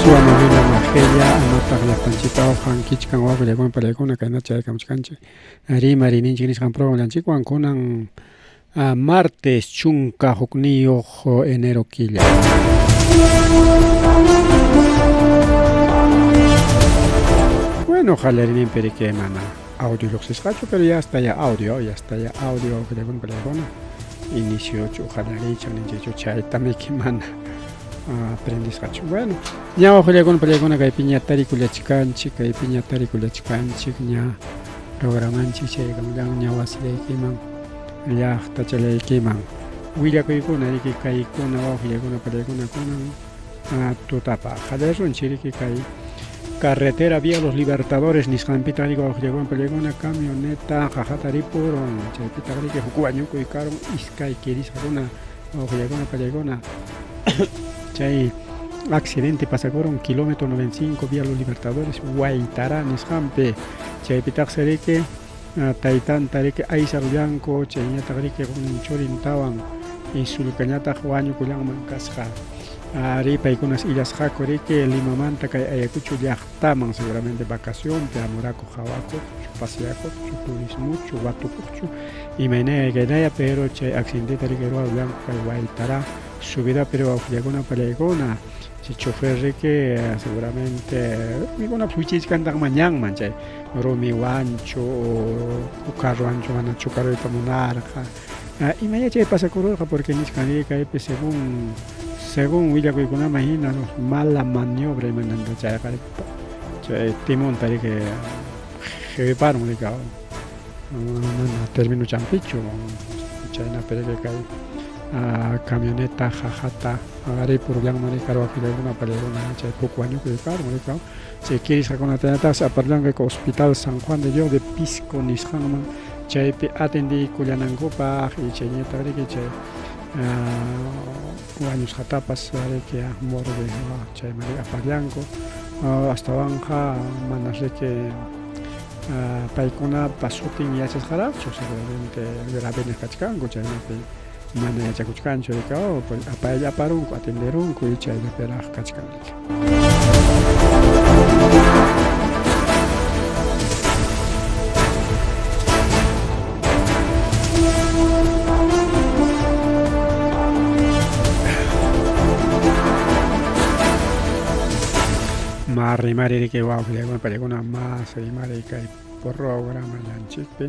Suamavila Majella amataq llaqtanchikpa hankichkan wawqillakuna pariykuna kayna chayakamuchkanchik rimarininchik nisqan programanchikwan kunan martes 11 enero killa. Bueno, qallariyninpi riki mana audio lluqsisqachu, pero ya está ya audio, ya está ya audio wawqillakuna pariykuna iniciochu qallariychik ninchikchu chaytamiki mana aprendisqachu. Bueno, ña wawqillakuna pariykuna kaypiña tarikullachkanchik, kaypiña tarikullachkanchik ña programanchik chaykamullan ña wasillaykiman llaqtachallaykiman willakuykuna riki kaykuna wawqillakuna pariykuna kunan tutapa qallarunchik riki kay carretera vía Los Libertadores nisqanpitaq riki wawqillakuna pariykuna camioneta qaqata ripurun chaypitaq riki huk wañukuy karun iskay kirisqakuna wawqillakuna pariykuna chay accidente pasakurun kilómetro 95 vía Los Libertadores Huaytará nisqanpi chaypitaqsi riki taytanta riki aysarullanku chayñataq riki churintawan isullkañataq wañukullanman kasqa ari paykunas illasqaku riki Limamanta kay Ayacucho llaqtaman seguramente vacacionpi hamurakuq hawakuqchu paseakuqchu turismuchu watukuqchu imaynaya kaynaya pero chay accidenteta riki ruwarullanku kay Huaytará subidapi wawqillakuna pallaykuna chay chofer riki seguramente mikunapas wichichkantaqman ñanman chay rumiwanchu carrowanchu mana chocaruyta munarqa imaya chay pasakururqa porque nichkan riki kaypi según según willakuykunaman hina mala maniobra imaynanta chayqa chay timonta riki qhiparun riki mana termino champichu chaynapi riki kay camioneta qaqata ripurullanman riki carwapillaykuna pallaykuna chay huk wañukuy karun riki chay kirisqakunatañataqsi aparullanku hospital San Juan de Dios de Pisco nisqanman chaypi atendiykullanankupaq y chayñataq riki chay wañusqatapas riki morgue chayman riki aparllanku astawanqa manas riki paykunapa sutin yachasqaraqchu seguramente graveña kachkanku chaynapi mana yachakuchkanchu riki apaylla aparunku atenderunku y chayllapiraq kachkan riki. Más rimari riki wawqillakuna paykuna más rimari kay programallanchikpi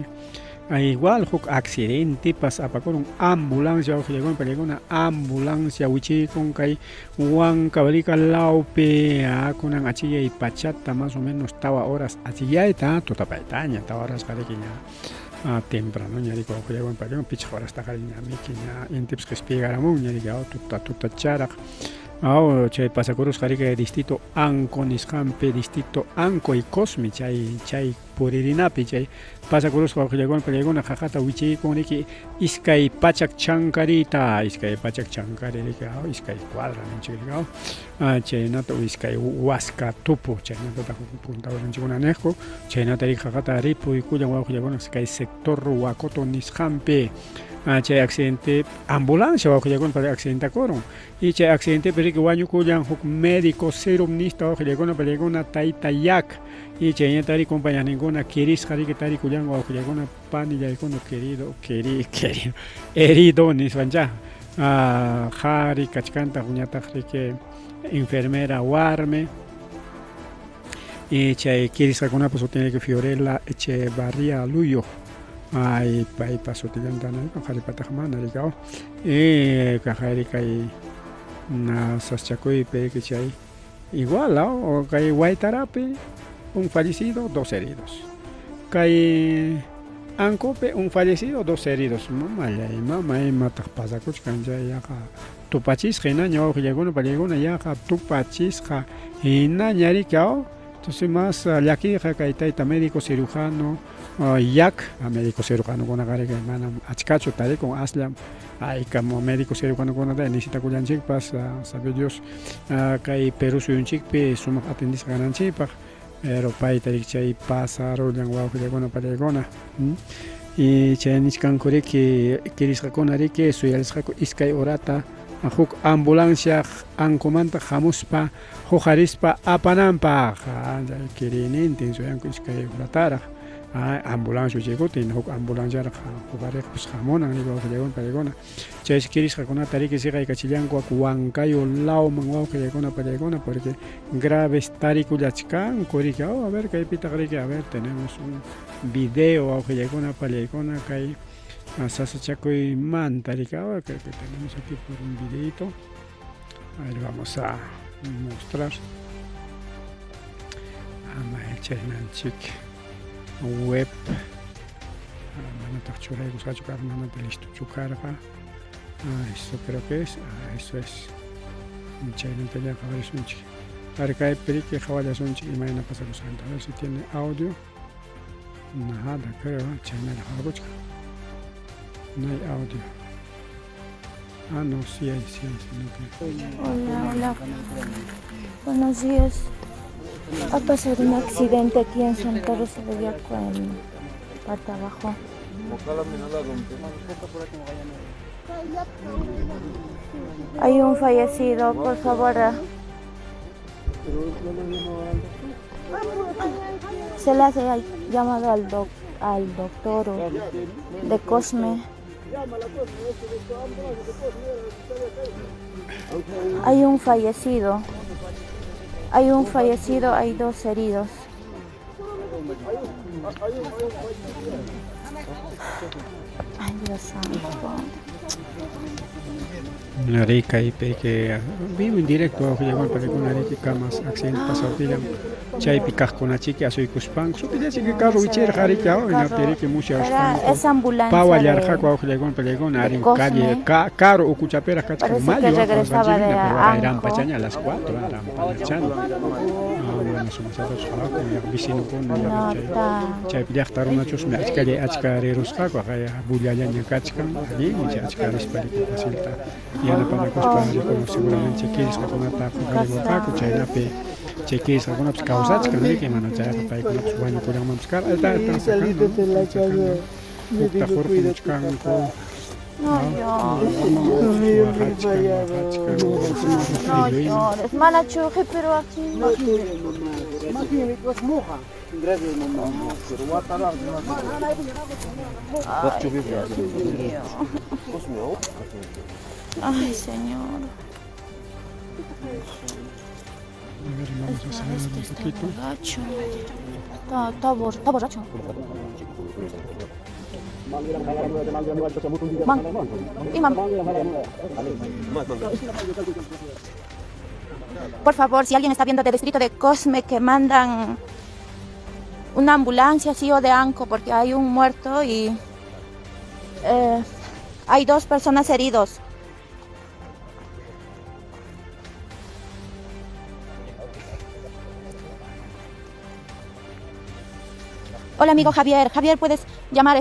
igual huk accidentepas apakurun ambulancia wawqillakuna paykuna ambulancia wichiykun kay Huancavelica lawpi kunan achiyay pachata más o menos tawa horas achiyayta tutapaytaña tawa horasqa riki ña tempranoña riki wawqillakuna paykuna pichqa horastaqa ña miki ña intipas qispigaramunña riki tuta tutacharaq aw chay pasakurusqa riki distrito Anco nisqanpi distrito Anco y Cosme chay chay puririnapi chay pasakurusqa wawqillakuna pallaykuna qaqata wichiykun riki 200 chankarita 200 chankari riki iskay cuadra ninchik riki chaynata iskay waska tupu chaynatataq punta abuelonchikkuna niqku chaynata riki qaqata ripuykullan wawqillakuna kay sector Huacoto nisqanpi chay accidente ambulancia wawqillakuna accidentakurun y chay accidentepi riki wañukullan huk médico serumnista wawqillakuna pallaykuna tayta Yak y chayñata riki compañaqninkuna kirisqa riki tarikullanku wawqillakuna panillaykuna querido queri querido herido nispanchá qhari kachkantaq ñataq riki enfermera warmi y chay kirisqakunapa sutin riki Fiorella Echevarría Luyo ay paypa sutillanta qharipataq mana riki y kaqari kay saschakuypi riki chay igual kay Huaytarapi un fallecido dos heridos kay Ancopi un fallecido dos heridos mamallay mama imataq pasakuchkan chay yaqa tupachisqa hinaña wawqillaykuna pallaykuna yaqa tupachisqa hinaña riki entonces más llakiyqa kay tayta médico cirujano yak médico cirujanokunaqa riki manam achkachu tarikun asllam haykam médico cirujanokunata necesitakullanchikpas sabe Dios kay Perú suyunchikpi sumaq atendisqa kananchikpaq pero payta riki chay pasarullan wawqillakuna pallaykuna y chay nichkanku riki kirisqakuna riki suyarisqaku iskay horata Huk ambulancia ankumanta hamuspa huqarispa apananpaq. Kiriynintin suyanku iskay horataraq ambulancia wichaykutin huk ambulanciaraq huqariqpas hamunan riki wawqillaykuna pallaykuna. Chaysi kirisqakunata riki siqaykachillanku Huancayo lawman wawqillaykuna pallaykuna porque graves tarikullachkanku riki. Oh, a ver kaypitaq riki, a ver tenemos un video wawqillaykuna pallaykuna kay sasachakuymanta riki. Ahora creo que tenemos aquí por un videito. A ver, vamos a mostrar. Ama chaynanchik web manataq churaykusqachu karqa, manataq listochu karqa. Eso creo que es, eso es. Chaynata qhawarisunchik. A ver, kaypi riki qhawallasunchik imayna pasakusqanta. A ver si tiene audio. Nada, creo, chaynalla qhawakuchkan. No hay audio. Ah, no, sí hay, sí hay, sino que... Hola, hola. Buenos días. Ha pasado un accidente aquí en Santa Rosa de Yacua, en parte abajo. Hay un fallecido, por favor. Se le hace llamado al doctor de Cosme. Hay un fallecido. Hay un fallecido, hay dos heridos. Ay, Dios santo. Arica y que vivo en directo wawqillaykuna pallaykuna kamas accidente pasaptillan chaypi kaqkunachiki asuykuspanku sutillachiki carro wichirqa riki hinapi riki musyaspanku pawallarqaku wawqillaykuna pallaykuna arin calle caro ukuchapiraq kachkan mayo rampachaña a las 4 rampachana mana sumaqllatachu qhawakun vecinokuna chaypi llaqta runachusmi achkallay achka rirusqaku bullallaña kachkan allinmi chay achka rispa riki facilta yanapanakuspa rikun seguramente kirisqakunata huqarimurqaku chaynapi chay kirisqakunapas kawsachkan riki mana chayqa paykunapas wañukullanmanpas karqa están sacando hukta hurqumuchkanku. No llores. No llores. Manachu pero. Ay, Dios mío. Ay, señor. A ver, vamos a acelerar Este un está poquito. borracho. Está borracho. Man. Imam. Por favor, si alguien está viendo de distrito de Cosme, que mandan una ambulancia, sí, o de Anco, porque hay un muerto y hay dos personas heridos. Hola, amigo Javier. Javier, puedes llamar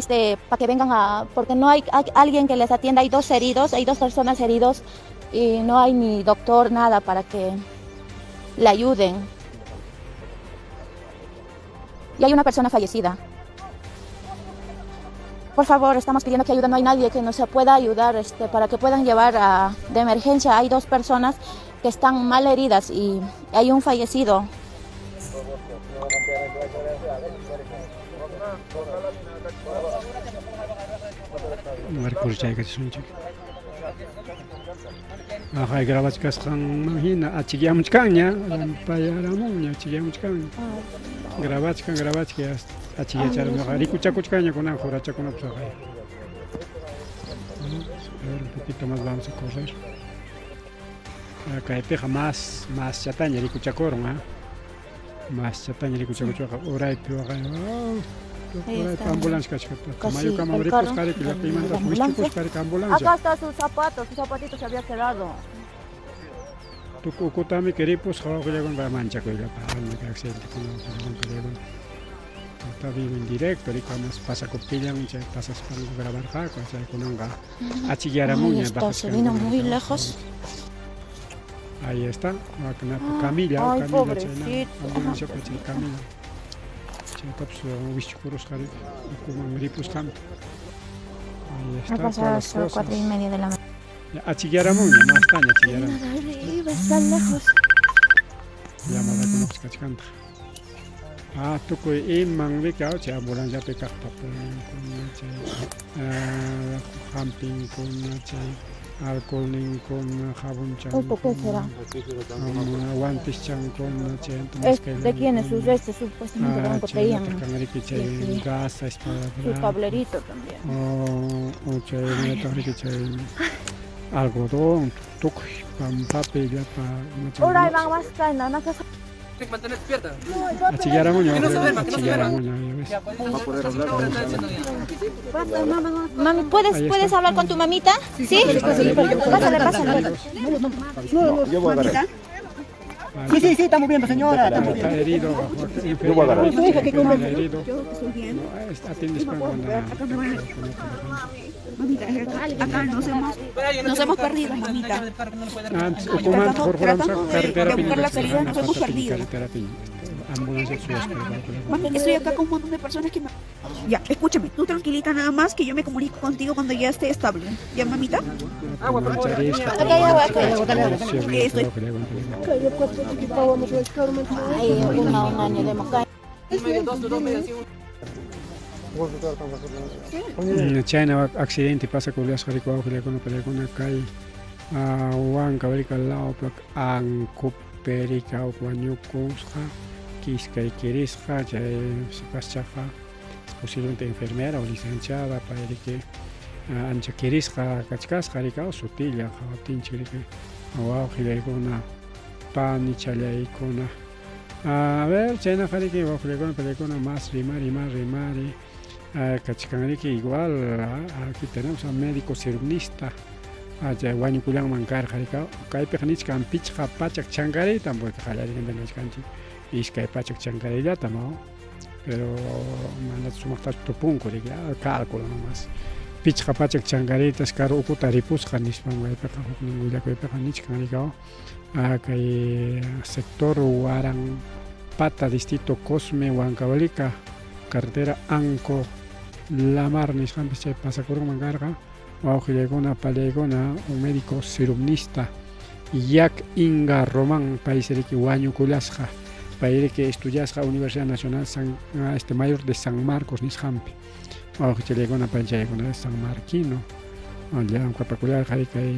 para que vengan a, porque no hay alguien que les atienda. Hay dos heridos, hay dos personas heridos y no hay ni doctor, nada para que le ayuden. Y hay una persona fallecida. Por favor, estamos pidiendo que ayuden. No hay nadie que nos pueda ayudar, para que puedan llevar de emergencia. Hay dos personas que están mal heridas y hay un fallecido. Marcos. Ajá, grabachkasqanman hina achikyamuchkanña, payaramunña achikyamuchkanña. Grabachkan, grabachkan, achikyacharunqa rikuchakuchkanña kunan jurachakunapas. A ver, un poquito más vamos a correr. Kaypiqa más más chataña rikuchakurun, ¿ah? Más chataña rikuchakuchwaqa uraypi waqay. Uraypi ambulancia kachkaptin. Mayukamam ripusqa riki llaqtaymantas wischukusqa riki ambulancia. Acá está sus zapatos, su zapatito se había quedado. Tuku ukutami ripusqa wawqillakuna manchakuyllapa accidente. Está vivo en directo, riki más pasakuptillan chay pasaspanku grabarqaku chaykunanqa achikyaramunña. Está, se vino muy lejos. Ahí está, camilla, Ay, camilla, pobrecito. Ambulancia chay camilla. Chaytapas wischukurusqa riki ukuman ripusqanta. Ahí Ha está, pasado todas las las 4:30 cosas. de la mañana. Achikyaramunña, mastaña achikyaramun. Arriba, está lejos. Llamadakunapas kachkantaq. Ah, tukuy iman riki, chay ambulanciapi kaq papelninkuna, chay hampinkuna, chay alcoholninkuna, jabonchankuna, guanteschankuna, chaymanta ¿De quién es su este? Supuestamente banco traían. Chaynataq riki chay gasa, Su tablerito también. O chaynataq riki chay algodón, tukuy pampapi llapa Uray van más caen, ana casa. Tiene que mantener despierta. Achikyaramunña, Que no se duerma, que no se duerma. achikyaramunña, ya ves. Ya, Va a poder hablar. Mami, ¿puedes, Ahí ¿puedes está. hablar con tu mamita? ¿Sí? Pásale, pásale. No, yo voy a agarrar. Sí, sí, sí, estamos viendo, señora. Estamos Está viendo. herido, Yo voy a agarrar. Su hija que come. herido. Yo estoy bien. No, atiendes con la Mamita, acá nos hemos perdido, mamita. Antes, ukumanta Tratando de- carretera de buscar la salida, nos hemos perdido. carretera ambulancia Mami, estoy acá con un montón de personas que me... Ya, escúchame, tú tranquilita nada más que yo me comunico contigo cuando ya esté estable. ¿Ya, mamita? Agua, por favor. Ok, agua, ok. Estoy- Ay, una, un año de moca. Chayna accidente pasa kuliasqa riku wawqillakuna paykuna kay Huancavelica lawpi Ancopi rika wañukusqa kiskay kirisqa chay sipaschaqa posiblemente enfermera o licenciada pay riki ancha kirisqa kachkasqa rika sutilla qhawaptinchik riki wawqillaykuna panichallaykuna. A ver, chaynaqa riki wawqillaykuna paykuna mas rimari mas rimari kachkan riki igual aquí tenemos a un médico cirujista chay wañukullanman karqa rika kaypiqa nichkan pichqa pachak chankariytam porque qallariyninpi nichkanchik iskay pachak chankarillatam pero mana sumaqtachu tupunku riki cálculo nomás pichqa pachak chankariytas karu ukuta ripusqa nispan kaypiqa huknin willakuypiqa nichkan rika kay sector Huarampata distrito Cosme Huancavelica carretera Anco Lamar nisqanpis chay pasakurunman karqa wawqillaykuna pallaykuna un médico cirujista Yak Inga Román paysi riki wañukullasqa pay riki estudiasqa Universidad Nacional San este Mayor de San Marcos nisqanpi wawqichallaykuna panchaykuna San Marquino llamk'apakullarqa kay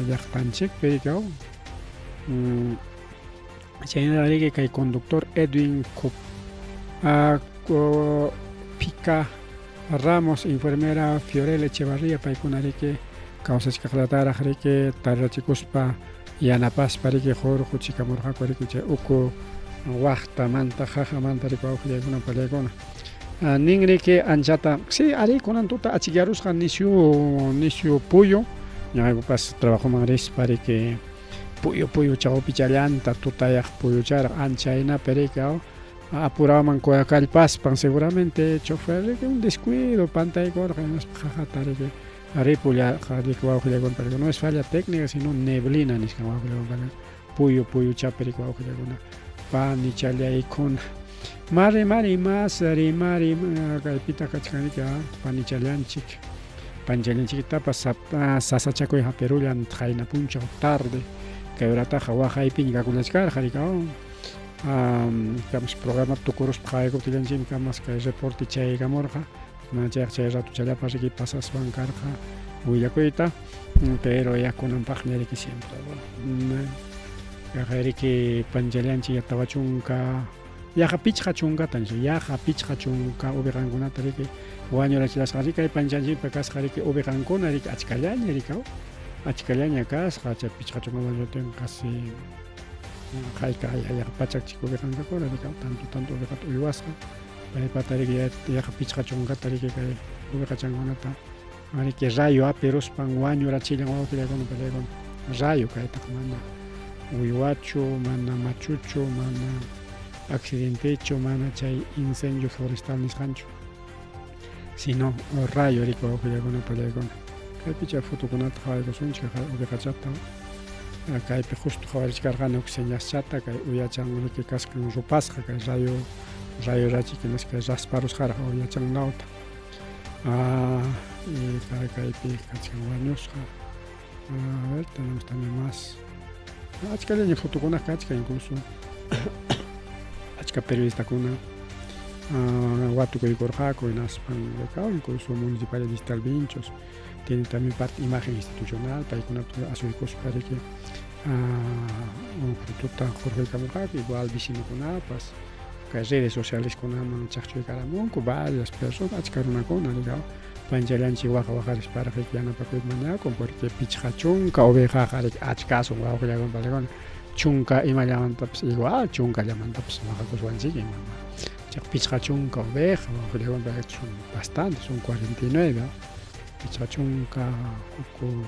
llaqtanchikpi riki chaynata riki kay conductor Edwin Pica Ramos, enfermera Fiorella Echevarría paykuna riki kawsachkaqllataraq riki tarirachikuspa yanapaspa riki hurquchikamurqaku riki chay uku waqtamanta jajamanta riki wawqillaykuna pallaykuna nin riki anchata sí arí kunan tuta achikyarusqa nisyu nisyu puyu ñuqaykupas trabajoman rispa riki puyu puyu chawpichallanta tutayaq puyucharaq ancha hinapi riki apuraman kallpaspan seguramente chofer riki un descuido pantaykurqa hinaspa qaqata riki ripullarqa riki wawqillaykuna pero no es falla técnica sino neblina nisqan wawqillaykuna puyu puyuchapi riki wawqillaykuna panichallaykuna mari mari mas rimari kaypitaq kachkan riki panichallanchik panichallanchiktapas sasachakuy hapirullan qayna punchaw tarde kay horataqa waqaypiña kakullachkarqa riki kamas programa tukuruspa qawaykuptillanchikmi kamas kay reporte chaykamurqa mana chayqa chay ratochallapas riki pasaspan karqa willakuyta pero ya kunanpaqña riki siempre riki panchallanchik 40 yaqa 50ta nisqa yaqa 50 uviqankunata riki wañurachillasqa riki kay panchanchikpa kasqa riki uviqankuna riki achkallaña riki achkallaña kasqa chay 50 wañutin casi hayka yaqa pachakchik uviqankakuna riki tanto tanto uviqata uywasqa paypata riki yaqa 50ta riki kay uviqachankunata riki rayo apiruspan wañurachillan wawqillaykuna pallaykuna rayo kaytaqa mana uywachu mana machuchu mana accidentechu mana chay incendio forestal nisqanchu sino rayo riki wawqillaykuna pallaykuna kaypi chay fotokunata qhawaykusunchik uviqachata kaypi justo qhawarichkarqani huk señaschata kay uyachan riki kasqan rupasqa kay rayo rayo rachik hinaspa kay rasparusqaraq uyachan lawta kaypi kachkan wañusqa. A ver, tenemos también más. Achkallaña fotokuna kachkan incluso. Achka periodistakuna watukuykurqaku hinaspan incluso Municipalidad Distrital Vinchos tiene también parte imagen institucional, paykunapa asuykuspa riki fotota hurquykamurqaku, igual vecinokunapas kay redes socialeskunaman chaqchuykaramunku varias personas, achka runakuna rikaw panchallanchik waqa waqarisparaq riki yanapakuyta mañakun porque 50 ovejaqa riki achkasun wawqillakuna paykuna chunka imallamantapas igual chunkallamantapas waqakuswanchik imama chayqa 50 oveja wawqillakuna son bastante, son 49 50 huk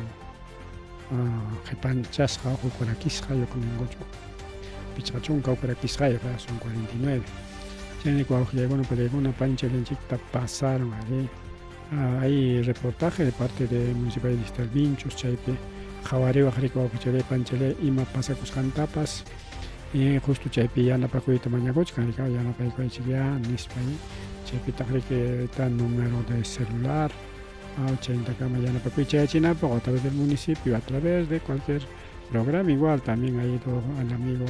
qipanchasqa huk rakisqa ninkuchu 50 huk rakisqayuq son 49 chayrayku wawqillaykuna paykuna panchallanchikta pasaron ari. Hay reportaje de parte de Municipalidad Distrital Vinchos chaypi qhawariwaq riki wawqichalay panchalay ima pasakusqantapas y justo chaypi yanapakuyta mañakuchkan riki yanapaykuwaychikyá nispa chaypitaq riki está número de celular chaytakama yanapakuy chayachinapaq a través del municipio, a través de cualquier programa. Igual también ha ido al amigo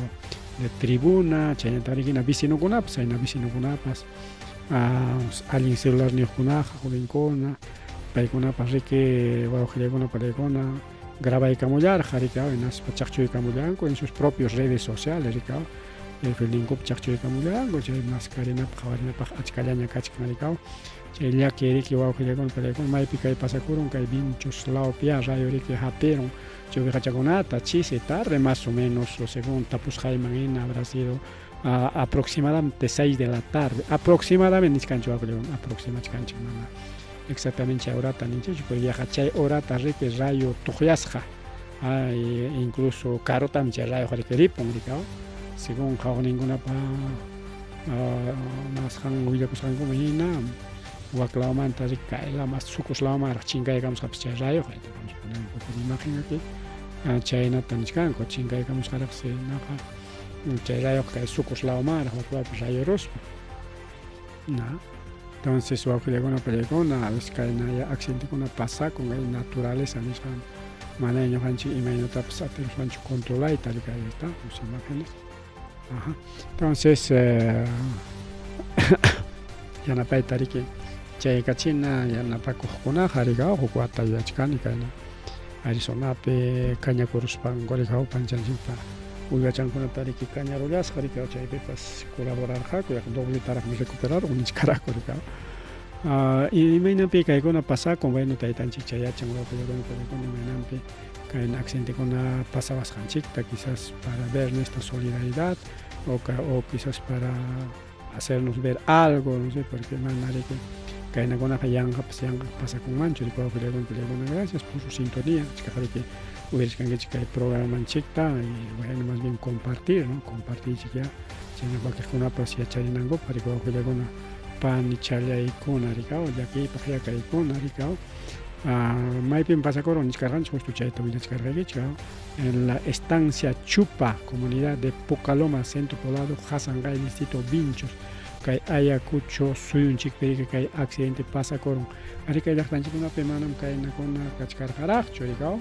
de tribuna chaynata riki vecinokunapas chayna vecinokunapas allin celular niyuqkunaqa jovenkuna paykunapas riki wawqillaykuna paykuna grabaykamullarqa riki hinaspa chaqchuykamullanku en sus propios redes sociales riki ninkupi chaqchuykamullanku chay maskarinapaq qhawarinapaq achkallaña kachkan rikaw chay llaki riki wawqillaykuna paykuna maypi kay pasakurun kay Vinchos lawpi rayo riki hapirun chay ovejachakunata chisi tarde más o menos según tapusqayman hina habrá sido aproximadamente 6 de la tarde, aproximadamente nichkanchik wawqillaykuna aproximachkanchik mana exactamente chay horata ninchikchu pero yaqa chay horata riki rayo tuqyasqa incluso karutami chay rayo riki ripun rikaw según qhawaqninkunapa masqan willakusqankuman hina waklawmanta riki kaylaman Sucos lawmanraq chinkaykamusqapas chay rayoqa. Vamos a poner un poco de imagen aquí, chaynata nichkanku chinkaykamusqaraqsi naqa chay rayoqa kay Sucos lawmanraq waklawpi rayoruspa. Entonces wawqillaykuna pallaykuna a veces kayna accidentekuna pasakun kay naturaleza nisqan mana ñuqanchik imaynatapas atiruswanchik controlayta riki. Ahí está las imágenes. Ajá. Entonces yanapayta riki chaykachina yanapakuqkunaqa rikaw huk wata yuyachkani kayna Arizonapi kañakuruspanku rikaw panchanchikpa uywachankunata riki kañarullasqa rikaw chaypipas colaborarqaku yaqa dobletaraqmi recuperarun nichkaraku rikaw. Imaynanpi kaykuna pasakun, bueno, taytanchik chayachan wawqillaykuna paykuna imaynanpi kayna accidentekuna pasawasqanchikta, quizás para ver nuestra solidaridad o quizás para hacernos ver algo, no sé, porque mana riki kaynakunaqa yanqapas yanqa pasakunmanchu riki wawqillaykuna pallaykuna. Gracias por su sintonía, achkaqa riki uyarishkankichik kay programanchikta y bueno, más bien compartir, ¿no? Compartirchik ya chayna wakiqkunapas yacharinankupaq riki wawqillaykuna panichallaykuna rikaw llakiypaq yakaykuna rikaw. Maypim pasakurun nichkarqanchik justo chayta willachkarqaykichik en la estancia Chupa, comunidad de Pucaloma, centro poblado Hasanqay, distrito Vinchos, kay Ayacucho suyunchikpi riki kay accidente pasakurun. Ari kay llaqtanchikkunapi manam kaynakuna kachkarqaraqchu rikaw.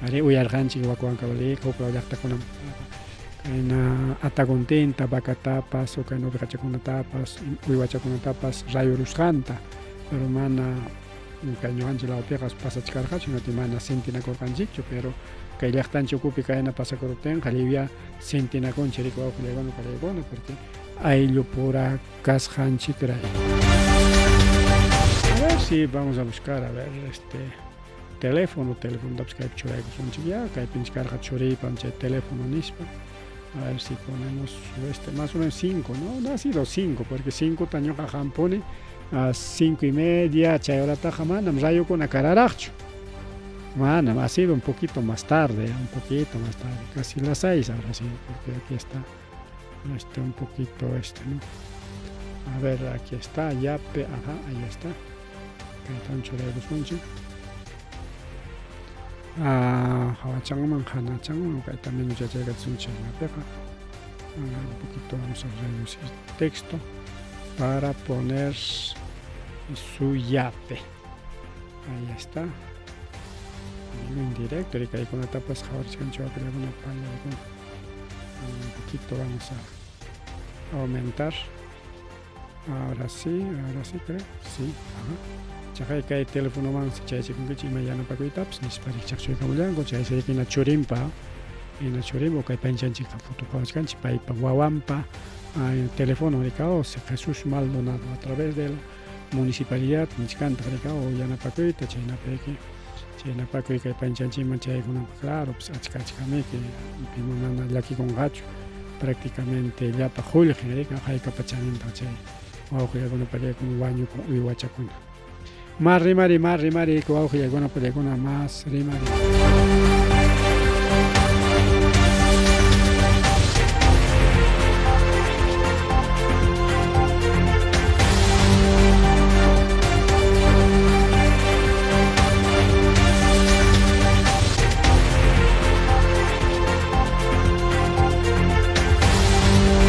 Ari uyarqanchik Huancavilca huk law llaqtakunam kayna atakuntinta vacatapas o kayna ovejachakunatapas uywachakunatapas rayurusqanta, pero mana kay ñuqanchik lawpiqa pasachkarqachu mana sintinakurqanchikchu, pero kay llaqtanchik ukupi kayna pasakuruptinqa lliwya sintinakunchik riki wawqillaykuna pallaykuna porque ayllupura kasqanchikrayku. A ver si vamos a buscar, a ver, este teléfono, teléfono kaypi churaykusunchik ya, kaypi nichkarqa churiypam chay teléfono nispa. A ver si ponemos este, más o menos 5, ¿no? No ha sido 5, porque 5 ñuqa hampuni a 5:30, chay horataqa manam rayukuna kararaqchu. Manam, ha sido un poquito más tarde, un poquito más tarde, casi las 6 habrá sido, porque aquí está, este, un poquito este, ¿no? A ver, aquí está, yape, ajá, ahí está. Kaytan churaykusunchik. Hawachanman, hanachanman, kay también chaykasunchik chaynapiqa. Un poquito vamos a reducir texto para poner su yape. Ahí está. En directo kaykunatapas qhawarichkanchik wawqillakuna pallaykuna. Un poquito vamos a aumentar. Ahora sí creo. Sí, ajá. Chaqay kay telefonomansi chaychikunkichik ima yanapakuytapas nispa rikchaqchuykamullanku chaysi hina churinpa hina churinpa kay panchanchikqa foto qhawachkanchik paypa wawanpa teléfono rikao Jesús Maldonado a través de la municipalidad nichkantaq rikao yanapakuyta chaynapayki chaynapakuy kay panchanchikman chaykunanpaq claro pues achka achkamiki pima mana llakikunqachu prácticamente llapa qullqin rika haykapa chanintaq chay wawqillakuna pallaykuna wañukun uywachakuna. Más rimari, wawqillakuna pallaykuna, más rimari.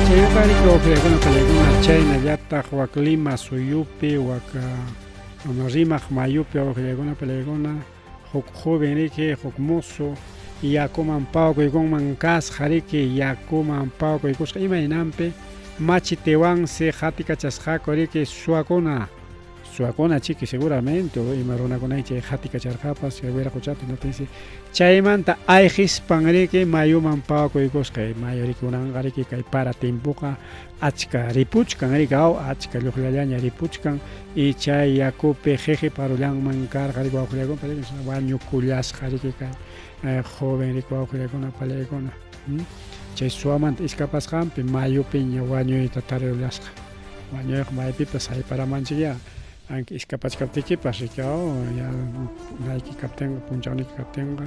Chaypari wawqillakuna pallaykuna chaynallataq wak Lima suyupi wak rimaq mayupi wawqillakuna pallaykuna huk joven riki huk mozo yakuman pawkuykunman kasqa riki yakuman pawkuykusqa imaynanpi machitewansi qatikachasqaku riki suwakuna suwakuna chiki seguramente ima runakuna chay qatikacharqapas wiraquchata natinsi chaymanta ayqispan riki mayuman pawkuykusqa mayu riki kunanqa riki kay para timpuqa achka ripuchkan riki aw achka lluqllallaña ripuchkan y chay yakupi jeje parullanman karqa riki wawqillakuna pallaykuna wañukullasqa riki kay joven riki wawqillakuna pallaykuna chay suwamanta iskapasqanpi mayupiña wañuyta tarirullasqa wañuyqa maypipas hayparamanchikya aunque iskapachkaptikipas riki aw ya nayki kaptinqa punchawniyki kaptinqa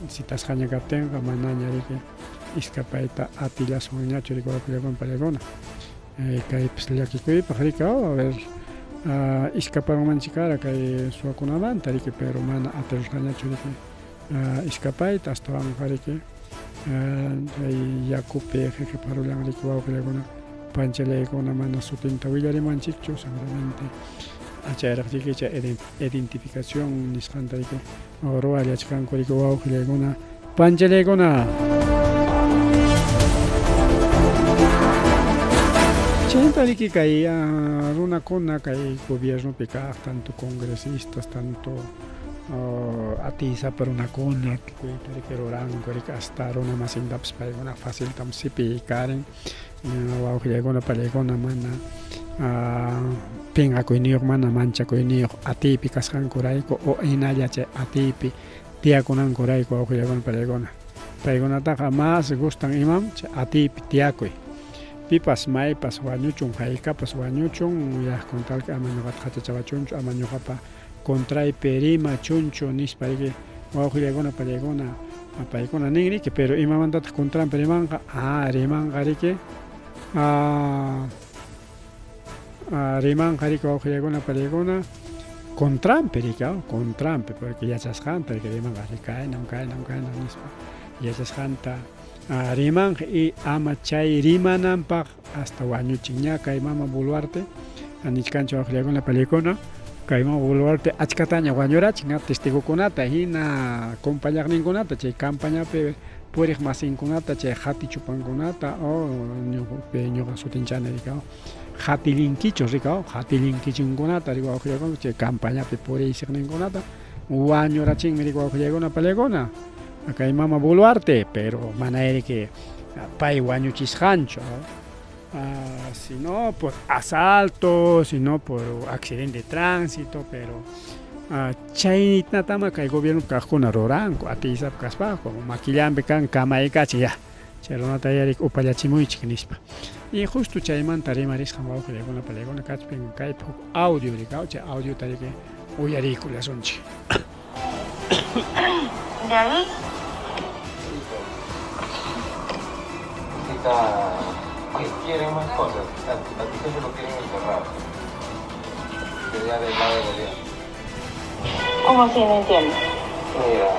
citasqaña kaptinqa manaña riki iskapayta atillasunñachu riki wawqillakuna pallaykuna kaypas llakikuypaq riki aw a ver iskaparunmanchik kara kay suwakunamanta riki pero mana atirusqañachu riki iskapayta astawanqa riki chay yakupi jeje parullan riki wawqillakuna panchallaykuna mana sutinta willarimanchikchu seguramente chayraq riki chay identificación nisqanta riki ruwallachkanku riki wawqillaykuna panchallaykuna. Chayta riki kay runakuna kay gobiernopi kaq tanto congresistas tanto atiysapa runakuna tukuyta riki ruranku riki hasta runa masintapas paykuna faciltam sipiykarin wawqillaykuna pallaykuna mana pinqakuyniyuq mana manchakuyniyuq atiypi kasqankurayku o hinalla chay atiypi tiyakunankurayku wawqillaykuna pallaykuna paykunataqa mas gustan imam chay atiypi tiyakuy pipas maypas wañuchun haykapas wañuchun yaq con tal que ama ñuqata qhachachawachunchu ama ñuqapa contraypi rimachunchu nispa riki wawqillaykuna pallaykuna paykuna nin riki pero imamantataq contranpi rimanqa rimanqa riki rimanqa riki wawqillaykuna pallaykuna contranpi riki contranpi porque yachasqanta riki rimanqa kaynam kaynam kaynam nispa yachasqanta rimanqa y ama chay rimananpaq hasta wañuchin ña kay mama Boluarte nichkanchik wawqillaykuna pallaykuna kay mama Boluarte achkataña wañurachin testigokunata hina compañaqninkunata chay campañapi puriq masinkunata chay hatichupankunata ñuqa sutinchani rika hatillinkichus rika hatillinkichunkunata rika wawqillaykuna chay campañapi puriysiqninkunata wañurachinmi rika wawqillaykuna pallaykuna kay mama Boluarte pero mana riki pay wañuchisqanchu sino por asalto, sino por accidente de tránsito, pero chayninatama kay gobierno kaqkuna ruranku atiysapa kaspaku makillanpi kan kamaykachi ya chay runata yarik upallachimuychik nispa y justo chaymanta rimarisqan wawqillaykuna pallaykuna kachpin kaypi huk audio rika chay audiota riki uyariykullasunchik. De ahí que quieren más cosas, a ti que se lo quieren enterrar, que ya del lado de gobierno. ¿Cómo así? No entiendo. Mira,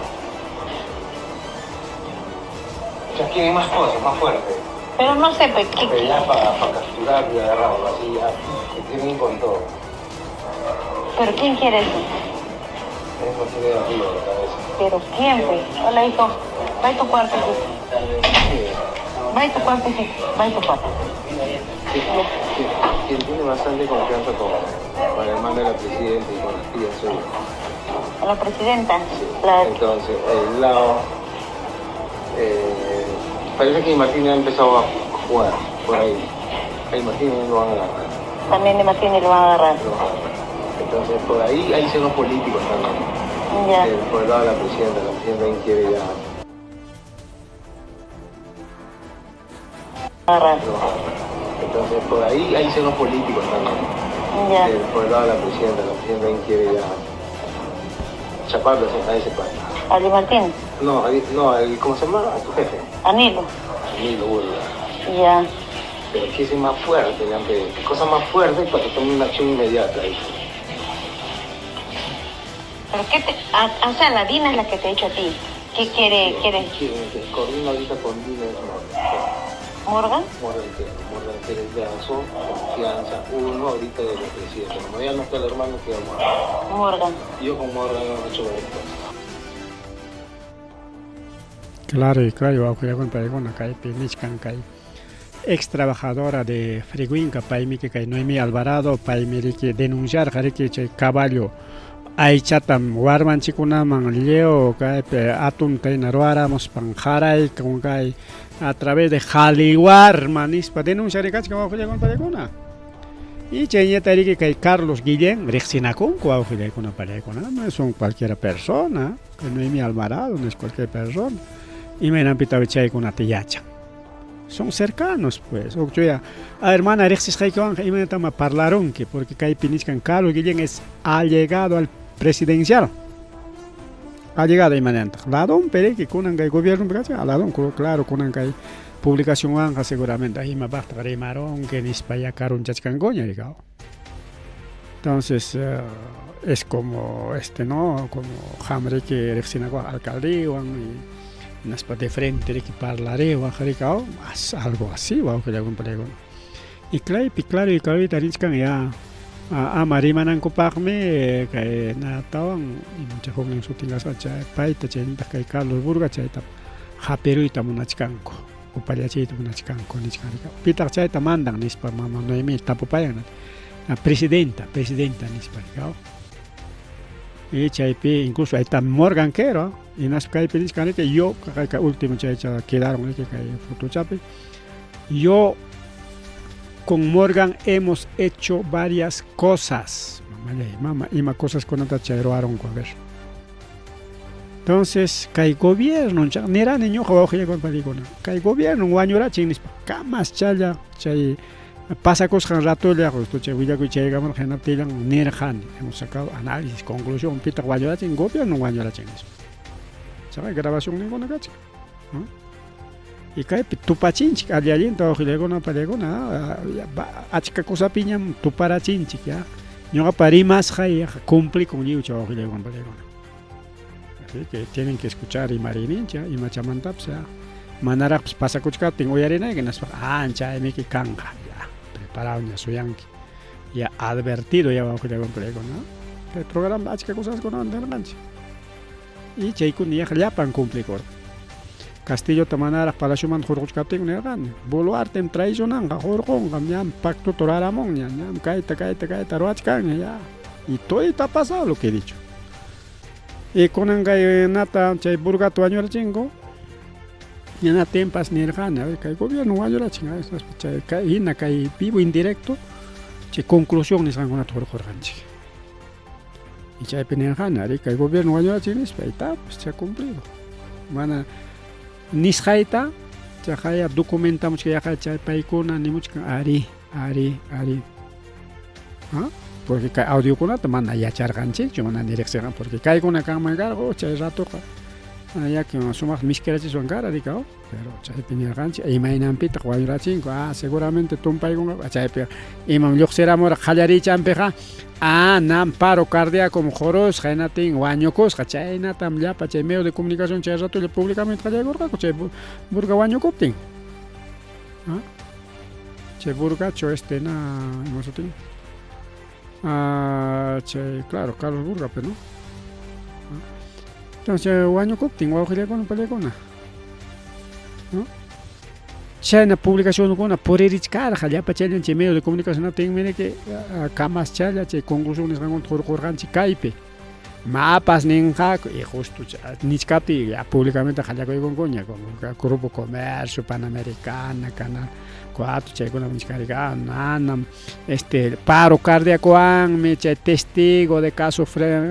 ya quieren más cosas, más fuerte. Pero no sé, pues, ¿qué Pero ya para capturar y agarrarlo, así ya, que quieren ir con todo. ¿Pero quién quiere eso? Es bastante de arriba de la cabeza. Pero ¿quién, pues? Hola, hijo. Va a tu cuarto, hijo. Va a tu cuarto, hijo. Va a tu cuarto. Sí, sí. Quien tiene bastante confianza con la hermana de la presidenta y con las tías soy yo. A la presidenta. Sí. La... Entonces, el lado. Parece que Martín ha empezado a jugar por ahí. A Martín lo van a agarrar. También de Martínez lo van a agarrar. Lo van a agarrar. Entonces, por ahí hay celos políticos también. Ya. Por el lado de la presidenta ahí quiere ya. Agarrar. Lo van a agarrar. Entonces, por ahí hay celos políticos también. Ya. Por el lado de la presidenta ahí quiere ya chaparlo a ese padre. A Luis Martín. No, no, al, ¿cómo se llama? A tu jefe, A Nilo. Nilo Burga. Ya. Pero que es más fuerte, le han pedido. ¿Qué cosa más fuerte para que tome una acción inmediata? Dice. ¿Pero qué te...? O sea, la Dina es la que te ha dicho a ti. ¿Qué quiere? ¿Quiere? Que coordina ahorita con Dina es Morgan. ¿Morgan? Morgan que Morgan que es brazo, confianza, uno ahorita de los presidentes. Como ya no está el hermano, queda Morgan. Morgan. Yo con Morgan hemos hecho varias cosas. Claro, y claro, wawqillakuna paykuna kaypi nichkan kay ex trabajadora de Friguinca, paymi kay Noemí Alvarado, paymi riki denunciarqa riki chay caballo aychatam warmanchikkunaman lliw kaypi atunta hina ruwaramuspan qaraykun kay a través de Jaliwarma nispa denunciarikachkan wawqillakuna paykuna. Y chayñata riki kay Carlos Guillén riqsinakunku wawqillaykuna paykuna, no son cualquier persona, que Noemí Alvarado no es cualquier persona. Imaynanpitaq chaykunata yachan. Son cercanos, pues. Ukchuya, a hermana riqsisqaykiwanqa imaynatam parlarunki, porque kaypi nichkan Carlos Guillén es allegado al presidencial. Allegado imaynantaq. Ladonpi riki kunan kay gobiernopi kachkan, ladon, claro, kunan kay publicacionwanqa seguramente imapaqtaq rimarunki nispa ya karunchachkankuña rikaw. Entonces, es como este, ¿no? Como qam riki riqsinakuwaq alcaldewan y hinaspa de frente riki parlariwaq rikaw, algo así wawqillakuna paykuna. Y claypi claro y clarita nichkan ya ama rimanankupaqmi kay natawan imacha huknin sutin kasqa chay payta chaynataq kay Carlos Burga chayta hapiruyta munachkanku, upallachiyta munachkanku nichkan rikaw. Pitaq chayta mandan nispa mama Noemí tapupayan presidenta, presidenta nispa rikaw. Y chaypi incluso ahí está Morgan Quero, hinaspa kaypi nichkan riki yo kay último chaycha quedaron riki kay fotochapi. Yo con Morgan hemos hecho varias cosas. Mamallay, mama, ima cosas kunata chay ruwarunku, a ver. Entonces, kay gobierno, nirani ñuqa wawqillakuna paykuna, kay gobierno wañurachin nispa, kamas challa chay pasakusqan ratolla, justo chay willakuy chaykamurqa hinaptillan nirqani, hemos sacado análisis, conclusión, pitaq wañurachin, gobierno wañurachin nispa. Chaqa grabación ninguna kachkan, ¿no? Y kaypi tupachinchik alli allinta wawqillakuna paykuna, achka kusapiñam tuparachinchik ya. Ñuqapa rimasqay yaqa cumplikun lliwcha wawqillakuna paykuna. Así que tienen que escuchar rimariyninchik imachamantapas ya. Manaraqpas pasakuchkaptin uyarinayki hinaspa anchaymiki kanqa ya, preparadoña suyanki. Ya advertido ya wawqillakuna paykuna. Kay programa achka cosaskunawan nirqanchik. Y chaykuna yaqa llapan cumplikurqa. Castillota manaraq palaciomanta hurquchkaptin nirqani, Boluartem traicionanqa, hurqunqa, ñam pactota ruramunña, ñam kayta, kayta, kayta ruwachkanña ya. Y todo está pasado lo que he dicho. Y kunan kay nata chay Burgata wañurachinku, ñanatinpas nirqani, a ver, kay gobierno wañurachin, chay kay hina kay vivo indirecto, chay conclusión nisqankunata hurqurqanchik. Y chaypi nirqani, ari kay gobierno wañurachin nispa, y ta, pues se ha cumplido. Mana nisqayta chaqaya documentamuchka yaqa chay paykuna nimuchkan ari, ari, ari. ¿Ah? Porque kay audiokunata mana yacharqanchikchu, mana ni riqsirqan, porque kaykuna kanman karqa, chay ratoqa ya que sumaq miskirachiswan kara rikaw, pero chaypi nirqanchik imaynanpitaq wañurachinku, seguramente tumpaykunqa, chaypi imam lluqsiramurqa qallariychanpiqa, nam paro cardíaco qurusqa hinatin wañukusqa, chaynatam llapa chay medio de comunicación chay ratolla públicamente qallaykurqaku chay Burga wañukuptin. ¿Ah? Chay Burgacho este na ima sutin? Chay, claro, Carlos Burga, pero no. Entonces wañukuptin wawqillakuna pallakuna. ¿No? Chayna publicacionkuna puririchkarqa llapa chayllan chay medio de comunicación tinmi que kamaschalla chay conclusión nisqankunata hurqurqanchik kaypi. Mapas ninqaku y justo nichkaptiy ya públicamente qallakuykunkuña como Grupo Comercio, Panamericana, Canal 4 chaykuna nichkarika nanam este paro cardíacowanmi chay testigo de caso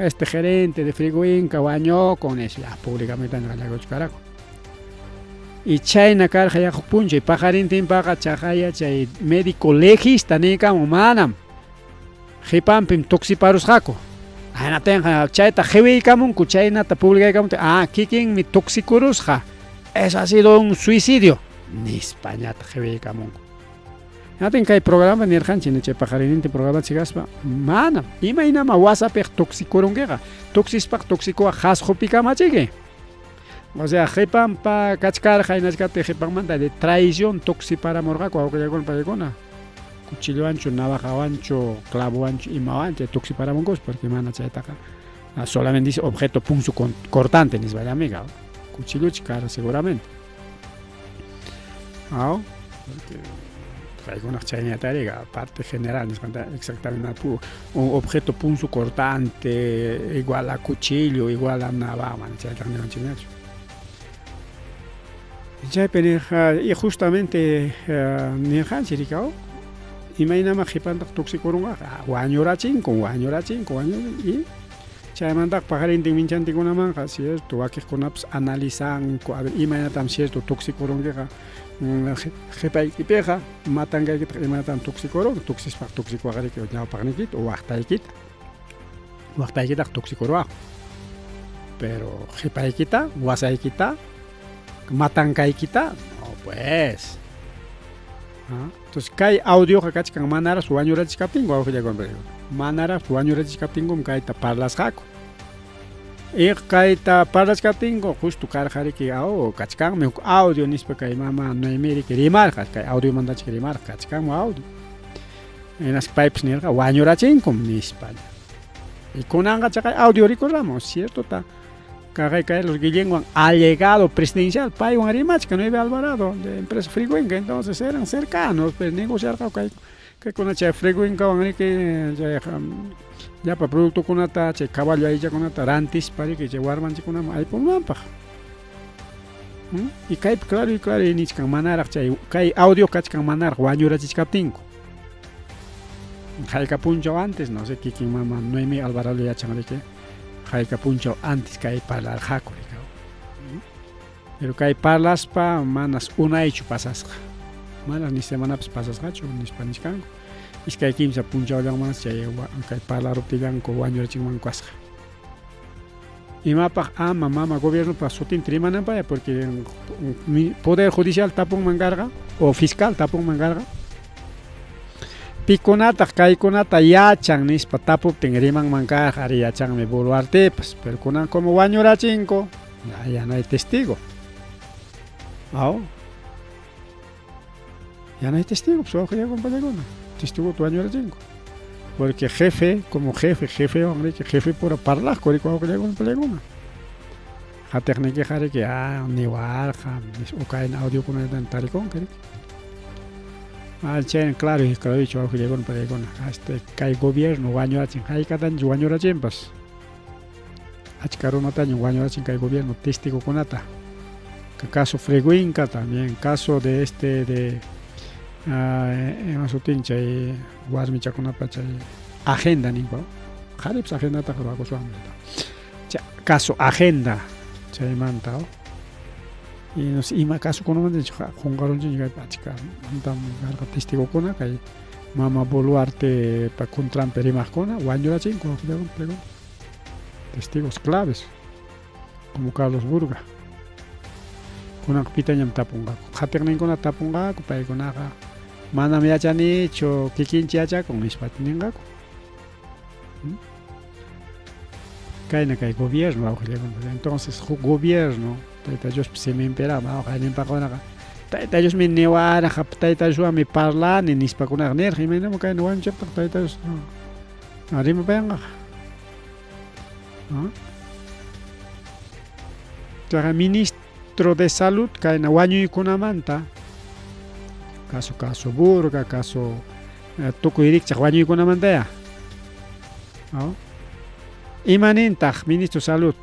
este gerente de Frigoinca wañukun nispa ya públicamente qallakuchkaraku. Y chayna karqa ya huk p'unchay paqarintinpaqa chaqaya chay médico legista niykamun manam qhipanpim tuksiparusqaku. Hinaptinqa chayta qiwiykamunku chaynata publicaykamunku ah kikinmi tuksikurusqa eso ha sido un suicidio nispañataq qiwiykamunku. Hinaptin kay programa nirqanchik chay paqarinintin programa chigaspa manam imaynama wasapiq tuksikurunkiqa tuksispaqa tuksikuwaq qasqupikamachiki. O sea, qhipanpa kachkarqa hinachkaptin qhipanmanta de traición tuksiparamurqaku wawqillakuna paykuna. Cuchillowanchu, navajawanchu, clavowanchu, imawanchu tuksiparamunkus porque mana chaytaqa solamente dice objeto punzo cortante nispa amiga. Cuchilluchi kara seguramente. Aw, porque paykunaq chayñatariqa parte general nisqanta exactamente un objeto punzo cortante igual a cuchillo, igual a navaja, mana chaytaqa niwanchikñachu. Chaypi nirqa y justamente nirqanchik rikaw imaynama qhipantaq tuksikurunqaqa wañurachinku wañurachinku wañurachinku y chaymantaqa paqarintin minchantinkunamanqa cierto wakiqkunapas analizanku a ver imaynatam cierto tuksikurunkiqa qhipaykipiqa matankaykitaq imaynatam tuksikurunki tuksispaqa tuksikuwaqriki ñawpaqniykita o waqtaykita waqtaykitaq tuksikuruwaq pero qhipaykita wasaykita matankaykita no pues. ¿Ah? Entonces kay audioqa kachkan manaraq wañurachichkaptinku wawqillakuna manaraq wañurachichkaptinkum kayta parlasqaku. Y kayta parlachkaptinku justo karqariki aw kachkanmi huk audio nispa kay mama Noemí riki rimarqa kay audiomantachik rimarqa kachkanmi audio. Hinaspa paypas nirqa wañurachinkum nispa. Y kunanqa chaqay audio rikurramun ciertota kaqay Carlos Guillenwan allegado presidencial paywan rimachkan Noemí Alvarado de empresa Frigoinca entonces eran cercanos pero negociarqa kay kaykuna chay Frigoincawan riki chay llapa productokunata chay caballo aychakunata rantispa riki chay warmanchikkunaman aypunanpaq. Y kaypi claro y claro nichkan manaraq chay kay audio kachkan manaraq wañurachichkaptinku. Hayka punchaw antes, no sé, kikin mama Noemí Alvarado yachan riki hayka punchaw antes kay parlarqaku rikaw. Pero kay parlaspa manas unaychu pasasqa. Manas ni semanapas pasasqachu nispa nichkanku. Iskay kimsa punchawllanmanas chay kay parlaruptillanku wañurachinmanku kasqa. Imapaq ama mama gobiernopa sutinta rimananpaya porque poder judicial tapunman karqa o fiscal tapunman karqa. Pikunataq kaykunata yachan nispa tapuptin rimanman karqa ari yachanmi Boluartepas pero kunan como wañurachinku ya, ya no hay testigo. Aw. Ya no hay testigo, pues wawqillakuna testigo wañurachinku. Porque jefe, como jefe, jefe, jefe pura parlaqku riki wawqillakuna pallakuna. Qatiqniykiqa riki ah niwarqa ukayna audiokunata tarikunki riki. Ah, chayna claro, claro wawqillakuna pallakuna. Este kay gobierno wañurachin, haykataña wañurachinpas. Achka runataña wañurachin kay gobierno testigokunata. Caso Freguinca también, caso de este de ima sutin chay warmichakunapa chay agenda ninku qharipas agendataqa ruwakuswanmi caso agenda chaymanta y no sé ima casokunamanta qunqarunchikña kaypi achka mantam karqa testigokuna kay mama Boluartepa contranpi rimaqkuna wañurachinku testigos claves como Carlos Burga kunanqa pitañam tapunqaku qhatiqninkuna tapunqaku paykunaqa manam yachanichu kikinchik yachakun nispa ninqaku. Kayna kay gobierno wawqillakuna entonces huk gobierno Tayta Diospa siminpiraqmi awqayninpaqkunaqa Tayta Diosmi niwarqa Tayta Dioswanmi parlani nispakunaqa nirqa imaynama kayna wañuchiptaq Tayta Dios rimapayanqaqa. Chaqa ministro de salud kayna wañuykunamanta caso caso Burga, caso tukuy rikchaq wañuykunamantaya. ¿No? Imanintaq ministro salud?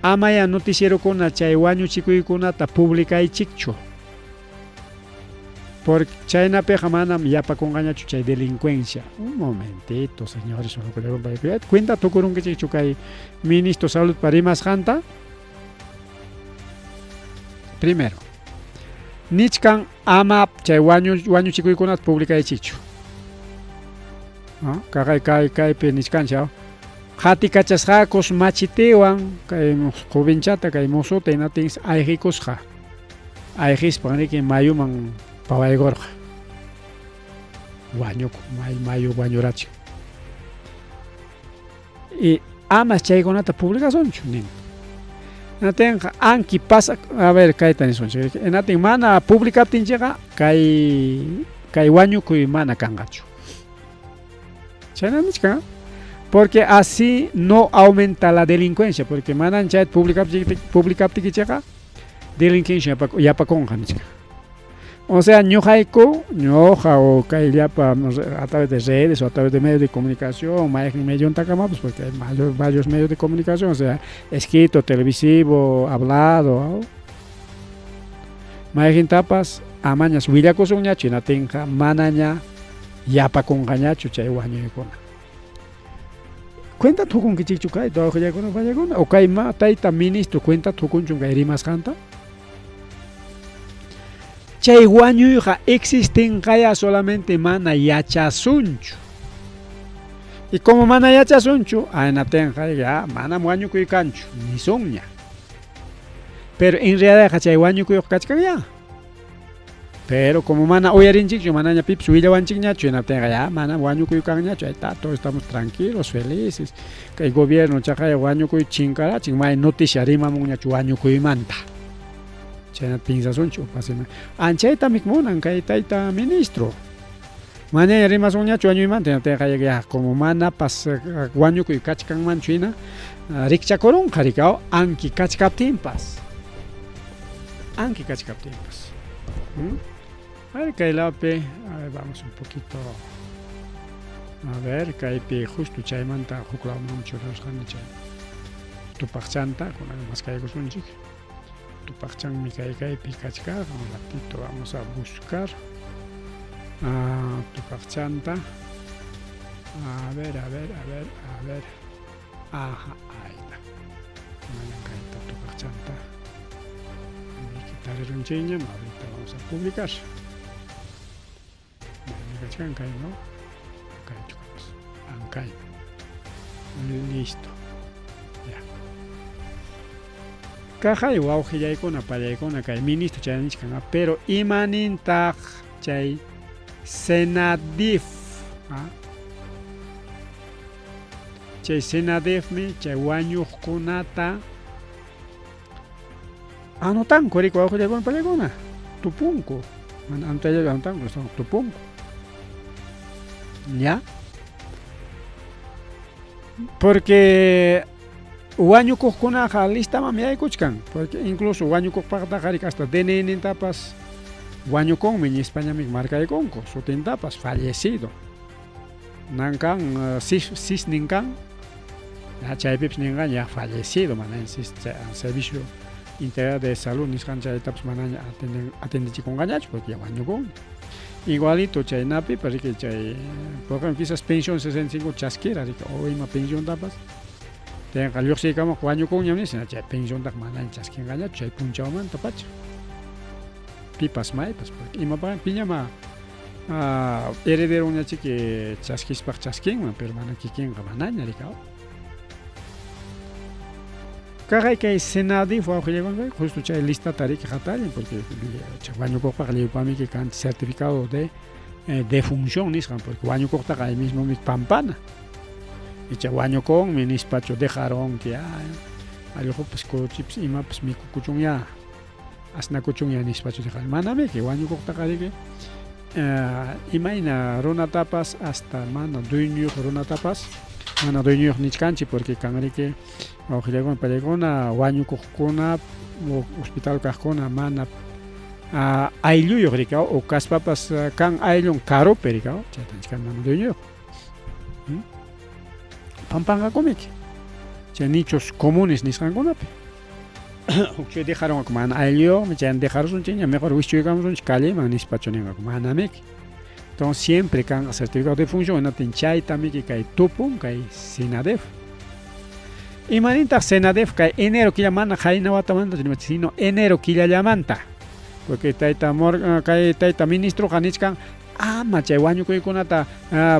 Amaya noticierokuna chay wañuchikuykunata publicaychikchu. Porque chaynapiqa manam yapakunqañachu chay delincuencia. Un momentito, señores, cuenta tukurunkichikchu kay ministro salud pa rimasqanta. Primero, nichkan ama chay wañuchikuykunata publicaychikchu. ¿No? Kaqay kay kaypi nichkancha. Qatikachasqakus machitiwan kay jovenchata kay mozuta hinaptin ayqikusqa. Ayqispan riki mayuman pawaykurqa. Wañukun, mayu wañurachin. Y amas chaykunata publicasunchu nin. Hinaptinqa anki pasa, a ver kayta nisunchik, hinaptin mana publicaptinchikqa kay wañukuy mana kanqachu. Chayna nichkan, porque así no aumenta la delincuencia, porque manan chayta publicaptikichikqa delincuencia yapakunqa nichkan. O sea, ñuqayku, ñuqa o kay llapa a través de redes o a través de medios de comunicación, mayqin mediontakamapas, porque hay varios medios de comunicación, o sea, escrito, televisivo, hablado, mayqintapas amañas willakusunñachu, hinatinqa manaña yapakunqañachu chay wañuykuna. Cuenta tukunkichikchu kay wawqillakuna payakuna o kay ma tayta ministro cuenta tukunchun kay rimasqanta? Chay wañuyqa existinqaya solamente mana yachasunchu. Y como mana yachasunchu, aynatinqa ya manam wañukuy kanchu, nisunña. Pero en realidad chay wañukuyqa kachkan ya. Pero como mana uyarinchikchu, manaña pipas willawanchikñachu, hinaptinqa ya manam wañukuy kanñachu, ahí está, todos estamos tranquilos, felices. Kay gobierno chaqaya wañukuy chinkarachin, may noticia rimamunñachu wañukuymanta. Chayna pinsasunchu upasima. Anchayta munan kay tayta ministro. Mañana rimasunñachu wañuymanta, hinaptinqa ya como manapas wañukuy kachkanmanchu hina, rikchakurunqa rikaw anki kachkaptinpas. Anki kachkaptinpas. A ver, kay lawpi, a ver, vamos un poquito. A ver, kaypi justo chaymanta huk lawman churarusqani chay tupaqchanta, kunan maskaykusunchik. Tupaqchanmi kay kaypi kachkarqa, un ratito vamos a buscar tupaqchanta. A ver, a ver, a ver, a ver. Ajá, ahí está. Kunan kayta tupaqchanta. Tarirunchikñam, ahorita vamos a publicar. Kachkan kay, ¿no? Kaychu ankay. Listo. Ya. Kaqay wawqillaykuna pallaykuna kay ministro chay nichkan, pero imanintaq chay Senadif, ¿ah? Chay Senadifmi chay wañuqkunata anotanku riki wawqillaykuna pallaykuna, tupunku. Mana anotayllachu anotanku, tupunku. ¿Ya? Porque wañukuqkunaqa listamanmi yaykuchkan, porque incluso wañukuqpaqtaqa riki hasta DNI-nintapas wañukunmi ñispañami markaykunku, sutintapas fallecido. Nankan sis ninkan, chaypipas ninqa ya fallecido, mana sis servicio integral de salud nisqan chaytapas manaña atendichikunqañachu porque ya wañukunmi. Igualito chaynapi, riki chay, por ejemplo, quizás pensión 65 chaskira, riki, o ima pensiontapas, tenqa lluqsiykamuq wañukunñam nisqa, chay pensiontaqa manaña chaskinqañachu chay punchawmanta pacha. Pipas maypas, porque imapaq piñama herederoñachiki chaskispaq chaskinman, pero mana kikinqa manaña riki. Kaqay kay Senadif wawqillaykuna justo chay listata riki hatallin, porque wañukuqpaq lliwpamiki kan certificado de defunción nisqan, porque wañukuqtaqa ahí mismo mi pampana. Icha wañukunmi nispachu dejaronki, allqupas kuchipas imapas mikukuchunya, asnakuchunya nispachu dejaron. Manamiki wañukuqtaqa riki imayna runatapas hasta mana dueñuyuq runatapas Mana dueñoyuq nichkanchik porque kanriki wawqillaykuna pallaykuna wañukuqkuna hospital kaqkuna mana aylluyuq riki o kaspapas kan ayllun karupi riki chayta nichkan mana dueñoyuq. Pampanqakumiki chay nichos comunes nisqankunapi. Huk chay dejarunqaku mana aylluyuqmi chayna dejarusunchikña mejor wischuykamusunchik calleman nispachu ninqaku manamiki. Entonces siempre kanqa certificado de defunción hinaptin chaytamiki kay tupun kay SENADEF. Imanintaq SENADEF kay enero killa mana qayna watamantachu rimachkan sino enero killallamanta. Porque tayta kay tayta ministroqa nichkan ama chay wañukuykunata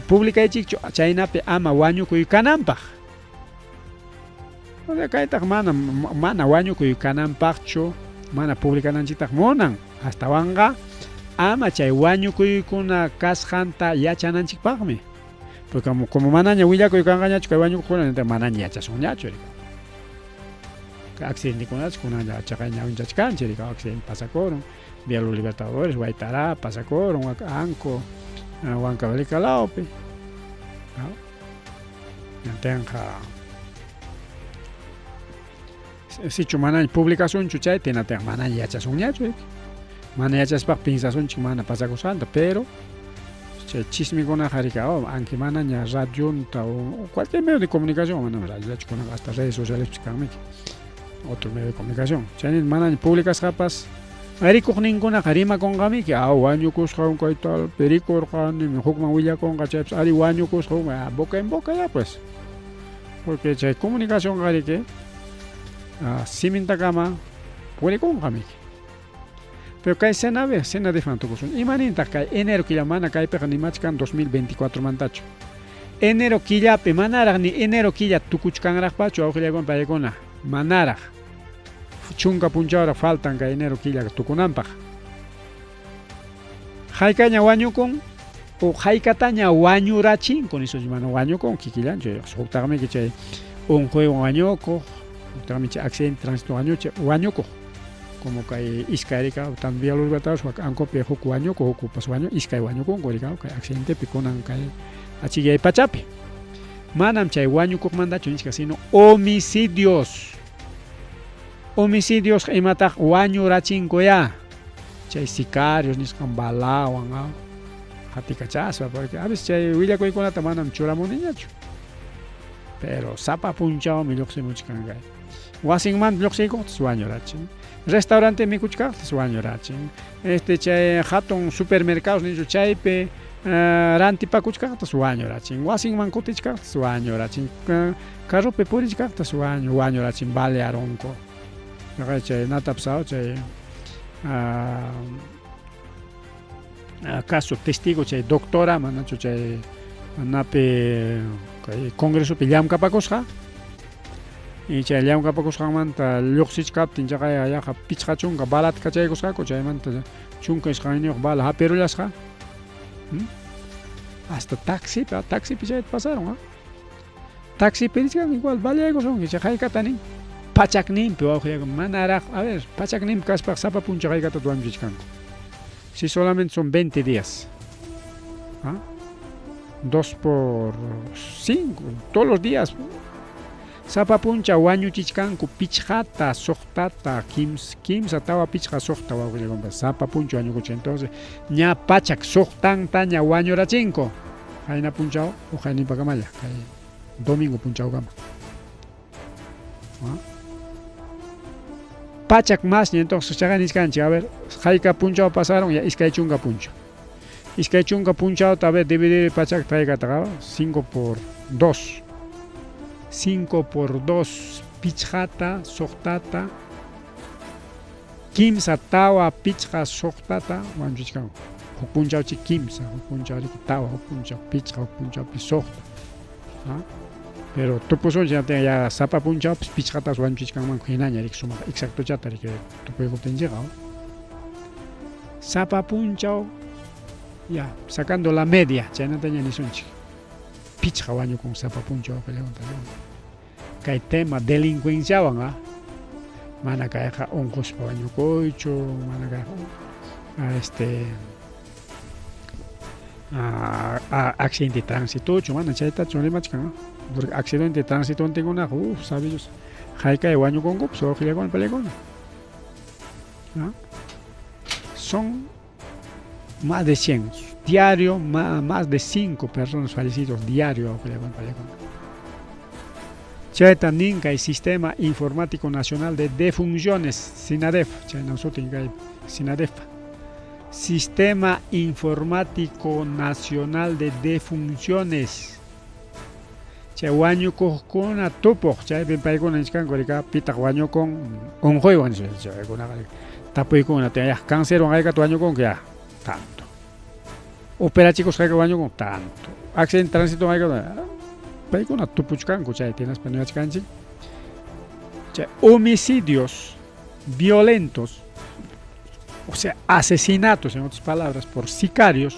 publicaychikchu chaynapi ama wañukuy kananpaq. O sea, kaytaq mana mana wañukuy kananpaqchu mana publicananchiktaq munan astawanqa ama chay wañukuykuna kasqanta yachananchikpaqmi. Porque como manaña willakuy kanqañachu kay wañukuqkuna manaña yachasunñachu. Accidentekunachu kunanlla chaqay ñawinchachkanchik accidente pasakurun Vía Los Libertadores, Huaytará, pasakurun, Anco, Huancavelica lawpi. Ñantinqa sichu manaña publicasunchu chayta hinaptinqa manaña yachasunñachu mana yachaspaqa piensasunchik mana pasakusqanta pero chay chismikunaqa riki aunque manaña radionta o cualquier medio de comunicación manam radiollachu kunanqa hasta redes socialespas kanmiki otro medio de comunicación chayna manaña publicasqapas rikuqninkunaqa rimakunqamiki a wañukusqan kay tal rikurqani hukman willakunqa chaypas ari wañukusqa hukman boca en boca ya pues porque chay comunicacionqa riki simintakama purikunqamiki. Pero kay SENADEF, SENADEFman tukusun. Imanintaq kay enero killa mana kaypiqa nimachkan 2024 mantachu. Enero killapi manaraq ni enero killa tukuchkanraqpachu wawqillaykuna paykuna manaraq. Chunka punchawraq faltan kay enero killa tukunanpaq. Haykaña wañukun o haykataña wañurachinku nisunchik mana wañukun kikillanchu huktaqmiki chay unquywan wañukuq huktaqmi chay accidente tránsito wañukuq como kay iskay rika tanto Vía Los Libertadores wak Ancopi huk wañukuq hukpas wañu iskay wañukunku rika kay accidentepi kunan kay achikyay pachapi. Manam chay wañukuqmantachu nichka sino homicidios. Homicidios imataq wañurachinku ya chay sicarios nisqan balawan hatikachaspa porque a veces chay willakuykunata manam churamuniñachu. Pero sapa punchawmi lluqsimuchkan kay. Wasinmanta lluqsiykuqtas wañurachin. Restaurante mikuchkaqtas wañurachin. Chay hatun supermercados nichu chaypi rantipakuchkaqtas wañurachin. Wasinman kutichkaqtas wañurachin. Carropi purichkaqtas wañurachin balearunku. Chay natapsao chay caso testigo chay doctora manachu chay manapi kay congresopi llamkapakusqa y chay llamkapakusqanmanta lluqsichkaptin chaqay yaqa pichqa chunka balata kachaykusqaku chaymanta chunka isqayniyuq bala hapirullasqa. Hasta taxipi taxipi chayta pasaron taxipi richkan igual baleaykusunki chay haykata nin pachakninpi wawqillaykuna manaraq a ver pachakninpi kaspaqa sapa punchaw haykata wañuchichkanku. Si solamente son 20 días. ¿Ah? 2 por 5, todos los días. Sapa puncha wañuchichkanku pichqata, suqtata, kimsa tawa pichqa suqta wawqillaykuna sapa puncha wañukuchin. Entonces, ña pachak suqtanta ña wañurachinku. Qayna punchaw o qayninpakamalla, kay domingo punchawkama. ¿Ah? Pachak masña entonces chaqay nichkanchik, a ver, hayka punchaw pasaron ya iskay chunka punchaw. Iskay chunka punchawta a ver dividir pachak haykataqa 5 por 2. 5 por 2 pichqata, suqtata, kimsa tawa pichqa suqtata wañuchichkanku. Huk punchawchik kimsa, huk punchawriki tawa, huk punchaw pichqa, huk punchawpi suqta. ¿Ah? Pero tupusunchik ya sapa punchawpis pichqatas wañuchichkanmanku hinaña riki sumaq exactochata riki tupuykuptinchikqa. Sapa punchaw ya sacando la media chaynataña nisunchik. Pichqa wañukun sapa punchaw kay tema delincuenciawan mana kayqa unquspa wañukuychu mana kayqa Accidente de tránsitochu mana chaytachu rimachkan, porque accidente de tránsito uff, sabe Dios, haykay wañukunkupas wawqillakuna palaykuna. Son más de 100 diario, más de 5 personas fallecidos diario wawqillakuna palaykuna. Chayta nin kay Sistema Informático Nacional de Defunciones, SINADEF, chayna sutin kay SINADEF. Sistema Informático Nacional de Defunciones. Chay wañukuqkuna tupuq, chaypim paykuna nichkanku rika pitaq wañukun unquywan chaykunaqa tapuykuna ya cáncerwan haykata wañukunku ya tanto. Operachikusqa hayka wañukun tanto. Accidente de tránsito haykata paykuna tupuchkanku chayta hinaspa niwachkanchik. Chay homicidios violentos, o sea, asesinatos en otras palabras, por sicarios,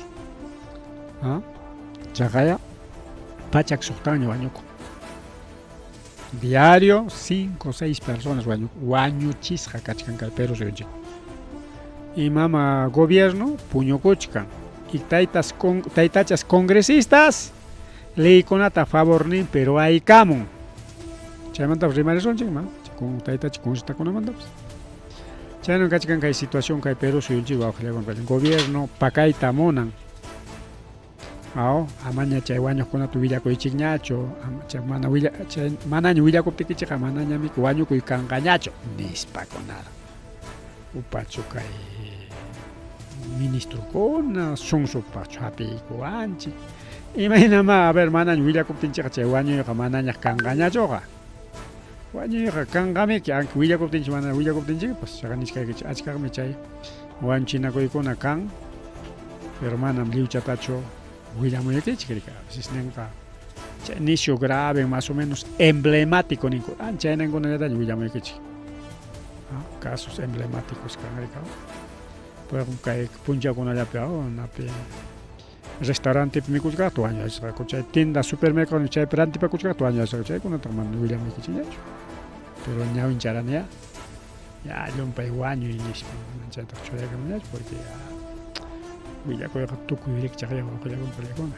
chaqaya 106 wañukun. Diario 5 o 6 personas wañuchisqa kachkan kay Perú suyunchik. Y mama gobierno puñukuchkan. Y taytas con, taytachas congresistas leykunata favornin pero aykamun. Chaymantapas rimarisunchik ma, con taytacha congresitakunamantapas. Chayna kachkan kay situación kay Perú suyunchik wawqillakuna. Gobierno pakayta munan. Aw, amaña chay wañuqkunata willakuychikñachu, chay mana willa chay manaña willakuptikichikqa manañami wañukuy kanqañachu nispakunara. Upachu kay ministrokuna sunsupachu hapiykuwanchik. Imaynamá, a ver, manaña willakuptinchikqa chay wañuyqa manaña kanqañachuqa. Wañuyqa kanqamiki, aunque willakuptinchik mana willakuptinchikpas, chaqa nichkaykichik achkaqmi chay wañuchinakuykuna kan, pero manam lliwchatachu willamuykichik rika. A veces ninqa chay nishu grave, más o menos emblemático ninku, chaynankunallataña willamuykichik. Casos emblemáticos kan rika. Kay punchawkunallapi napi restaurantepi mikuchkaqta wañuchisqaku, chay tienda supermercado chaypi rantipakuchkaqta wañuchisqaku, chaykunataqa mana willamuykichikñachu. Pero ñawincharani ya, ya llumpay wañuy nispa, mana chaytaqa churaykamuñachu porque ya willakuyqa tukuy rikchaqlla wawqillakuna palaykuna.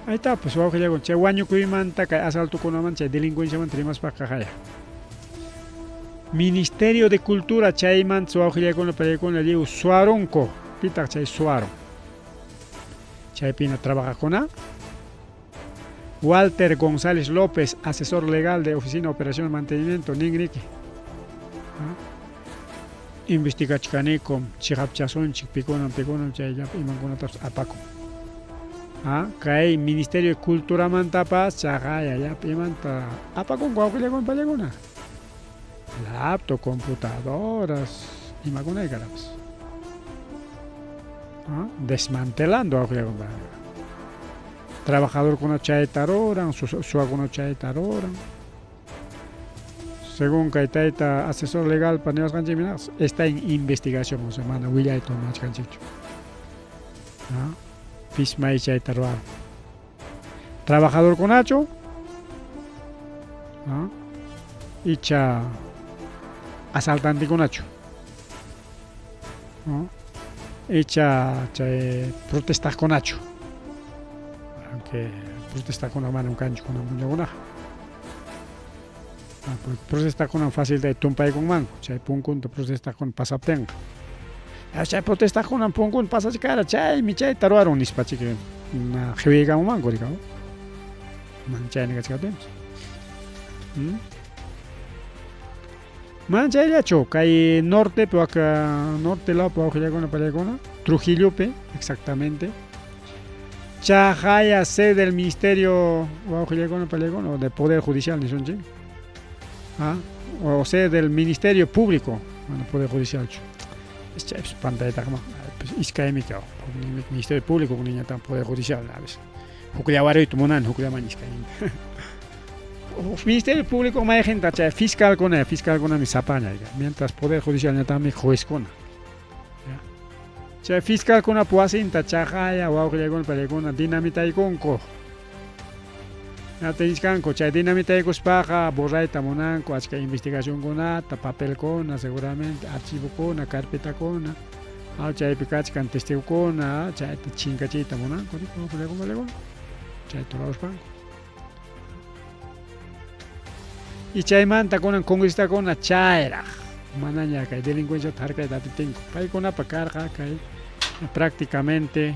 Ahí está, pues wawqillakuna, chay wañukuymanta kay asaltokunamanta chay delincuenciamanta rimaspaqa qaya. Ministerio de Cultura chaymanta wawqillakuna palaykuna lliw suwarunku, pitaq chay suwarun. Chaypina trabajaqkuna. Walter González López, asesor legal de Oficina de Operación y Mantenimiento, ninriki. Investigachkanikum, chiqapchasunchik, pikunam, pikunam, chay imankunatapas apakun. Kay Ministerio de Culturamantapas chaqaya llapa imanta apakunku wawqillakuna palaykuna. Laptop, computadoras, imakuna karapas. Desmantelando wawqillakuna. Trabajadorkuna chayta ruran, suwakuna chayta ruran. Según kay tayta asesor legal pa niwasqanchikmi está en investigación, o sea, mana willayta machkanchikchu. Pis may chayta ruwan. Trabajadorkunachu icha asaltantikunachu. Icha chay protestaqkunachu. Aunque protestaqkuna manam kanchu kunan punchawkunaqa. Protestaqkuna fácil de tumpaykunmanku, chay punkunta protestaqkuna pasaptinqa. Chay protestaqkuna punkunta pasachkara, chaymi chayta ruwarun nispa chiki qiwiykamunmanku rika. Mana chayna kachkaptinpas. Mana chayllachu, kay nortepi waka norte lawpi wawqillakuna palaykuna, Trujillopi exactamente. Chaqaya sede del Ministerio wawqillakuna palaykuna o de Poder Judicial nisunchik. O sede del Ministerio Público, bueno, Poder Judicialchu. Chaypis pantaytaqma, pues iskaymi Ministerio Público hukninñataq Poder Judicial, a veces. Hukllawaruyta munani, hukllaman iskayninta. Ministerio Público mayqinta chay fiscalkuna, fiscalkunami sapaña, mientras Poder Judicial ñataqmi juezkuna. Chay fiscalkunapa wasinta chaqaya wawqillakuna palaykuna dinamitaykunku. Nichkanku chay dinamitaykuspaqa borrayta munanku achka investigacionkunata, papelkuna seguramente, archivokuna, carpetakuna. Chaypi kachkan testigokuna, chayta chinkachiyta munanku, chayta ruraspanku. Y chaymanta kunan congresistakuna chayraq manaña kay delincuenciata harkayta atiptinku. Paykunapa karqa kay prácticamente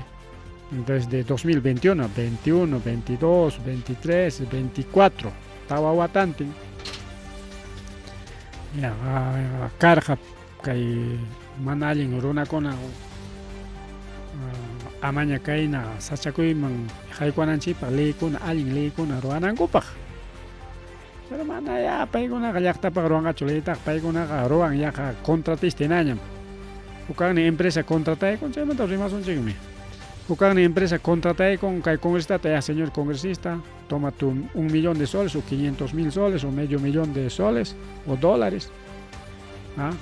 desde 2021, 21, 22, 23, 24, tawa watantin. Ya, karqa kay mana allin runakuna amaña kayna sachakuyman haykuananchikpaq leykuna allin leykuna ruwanankupaq. Pero mana ya paykunaqa llaqtapaq ruwanqachu leytaqa, paykunaqa ruwan yaqa contratista hinañam. Hukaqnin empresa contrataykun chaymanta rimasunchikmi. Hukaqnin empresa contrataykun kay congresistata, ya señor congresista, toma tu 1 millón de soles o 500 000 soles o medio millón de soles o dólares. ¿Ah?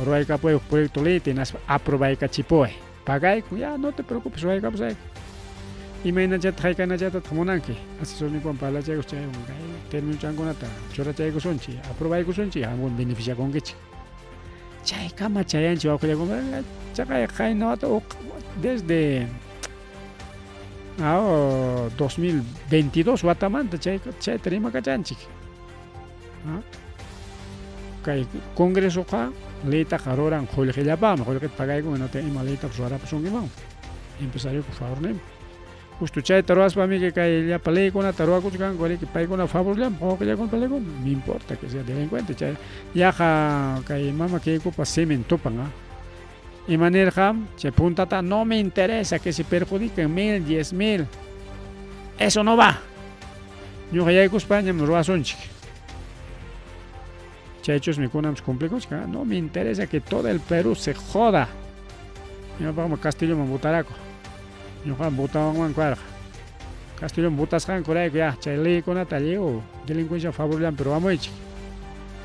Ruwaykapuway huk proyecto leyta hinaspa aprobaykachipuway. Pagaykun, ya no te preocupes, ruwaykapusayki. Imaynachataq haykanachataq munanki? Asesorninkuwan parlachaykus chaywan kay términochankunata churachaykusunchik, aprobaykusunchik, qamkuna beneficiakunkichik. Chaykama chayanchik wawqillakuna, chaqay qayna wata desde 2022 watamanta chayta rimakachanchik. Kay congresoqa leytaqa ruran qullqillapaqmi, qullqita pagaykun hinaptin ima leytapas rurapusunkiman empresariopa favorninpi. Justo chayta ruwaspamiki kay llapa leykunata ruwakuchkanku riki paykuna favorllampaq wawqillakuna paykuna, no importa que sea delincuente chay yaqa kay mama Keikopa simin tupan. Imanirqa chay puntata no me interesa que se perjudiquen 1000, 10 000, eso no va. Ñuqa yaykuspañam ruwasunchik. Chaychusmi kunanpas cumplikuchkan, no me interesa que todo el Perú se joda. Ñawpaqman Castilloman votaraku. Ñuqam votawanman karqa. Castilloman votasqankurayku ya chay leykunata lliw delincuencia favorllampi ruwamuychik.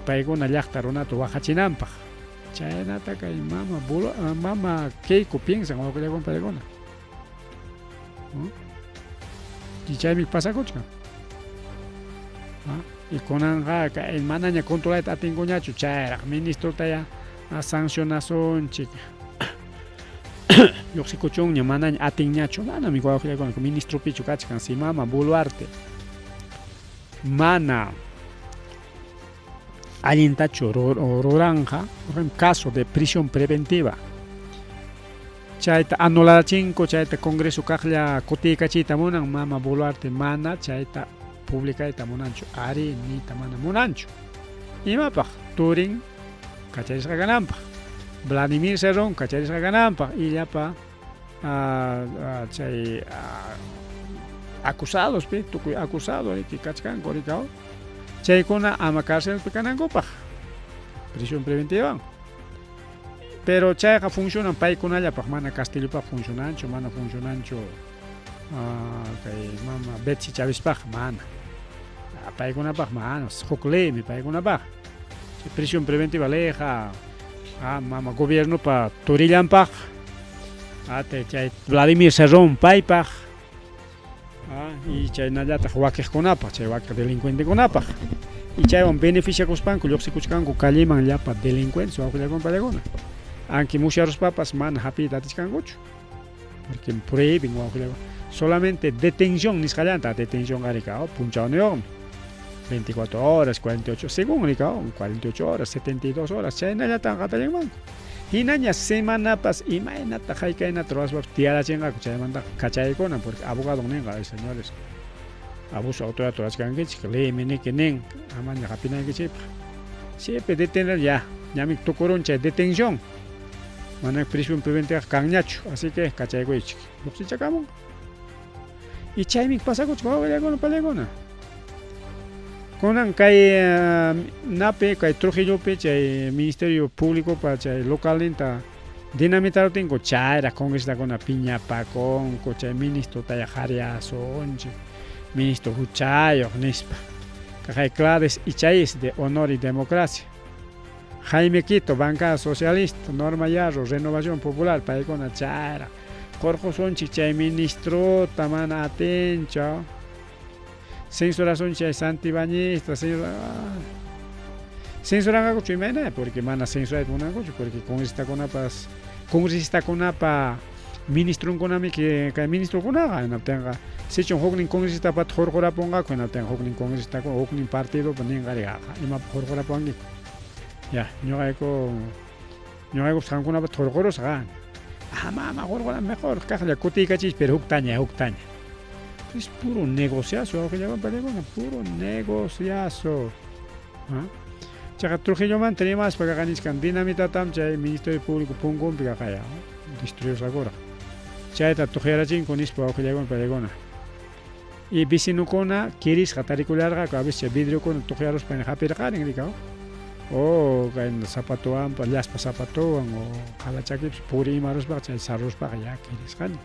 Paykuna llaqta runata waqachinanpaq. Chaynata kay mama Keiko piensan wawqillakuna paykuna. Y chaymi pasakuchkan. Y kunanqa kay manaña controlayta atinkuñachu chayraq ministrota ya sancionasunchik. Lluqsikuchunña manaña atinñachu, manami wawqillakuna ministropichu kachkan si mama Boluarte mana allintachu ruranqa, caso de prisión preventiva. Chayta anularachinku, chayta Congreso kaqlla kutiykachiyta munan, mama Boluarte mana chayta publicayta munanchu, ari niyta mana munanchu. Imapaq? Turin kacharisqa kananpaq. Vladimir Cerrón kacharisqa kananpaq y llapa chay acusados pi tukuy acusado riki kachkanku rikaw chaykuna ama carcelpi kanankupaq prisión preventiva. Pero chayqa funcionan paykunallapaq, mana Castillopaq funcionanchu, mana funcionanchu kay mama Betsy Chavezpaq, mana. Paykunapaq mana, huk leymi paykunapaq. Chay prisión preventiva leyqa mama gobiernopa turillanpaq, ate chay Vladimir Cerrón paypaq, y chaynallataq wakiqkunapaq, chay wakiq delincuentekunapaq. Y chaywan beneficiakuspanku lluqsikuchkanku calleman llapa delincuentes wawqillakuna paykuna. Aunque musyaruspapas mana hapiyta atichkankuchu. Porque prohíben wawqillakuna. Solamente detención nisqallanta, detención arika punchawniyuqmi. 24 horas, 48, según rika 48 horas, 72 horas, chaynallatan qatallinmanku. Hinaña semanapas imaynata haykaynata ruwaspapas tiyarachinqaku chaymantaqa kachaykuna porque abogado ninqa, ay señores, abuso autoridad ruwachkankichik, leymi niki nin amaña hapinaykichikpaq. Siempre detener ya, ñami tukurun chay detención. Mana prisión preventiva kanñachu, así que kachaykuychik. Lluqsichakamunqa. Y chaymi pasakuchkan wawqillakuna paykuna. Kunan kay napi kay Trujillopi chay Ministerio Público pa chay localninta dinamitaruptinku chayraq congresistakuna piñapakunku chay ministrotaya qhariyasunchik, ministro huchayuq nispa. Kay Gladys Ichaíz de Honor y Democracia. Jaime Quito, bancada socialista, Norma Yarro, Renovación Popular, paykuna chayraq qurqusunchik chay ministrota mana atinchu. Censurasunchik chay Santibañista, censuranqakuchu imayna, porque mana censurayta munankuchu, porque congresistakunapas Congresistakunapa ministronkunamiki kay ministrokunaqa hinaptinqa sichum huknin congresistapata hurqurapunqaku hinaptinqa huknin congresistakuna huknin partidopa ninqari imapaq hurqurapuwankiku ya ñuqayku ñuqaykupas qamkunapata hurqurusqa ama ama hurqura mejor kaqlla kutiykachiychik pero huktaña huktaña es puro negociazo wawqillakuna panikuna puro negociazo. Chaqa Trujillomanta rimaspa kaqa nichkan dinamitatam chay Ministerio Público punkunpi kaqaya destruyusqakuraq. Chayta tuqyarachinku nispa wawqillaykuna paykuna. Y vecinokuna kirisqa tarikullarqaku a veces chay vidriokuna tuqyaruspa hapirqarin rikaw. O kay zapatowanpas llaspa zapatowan o qala chakipas puri imaruspaqa chay saruspaqa ya kirisqaña.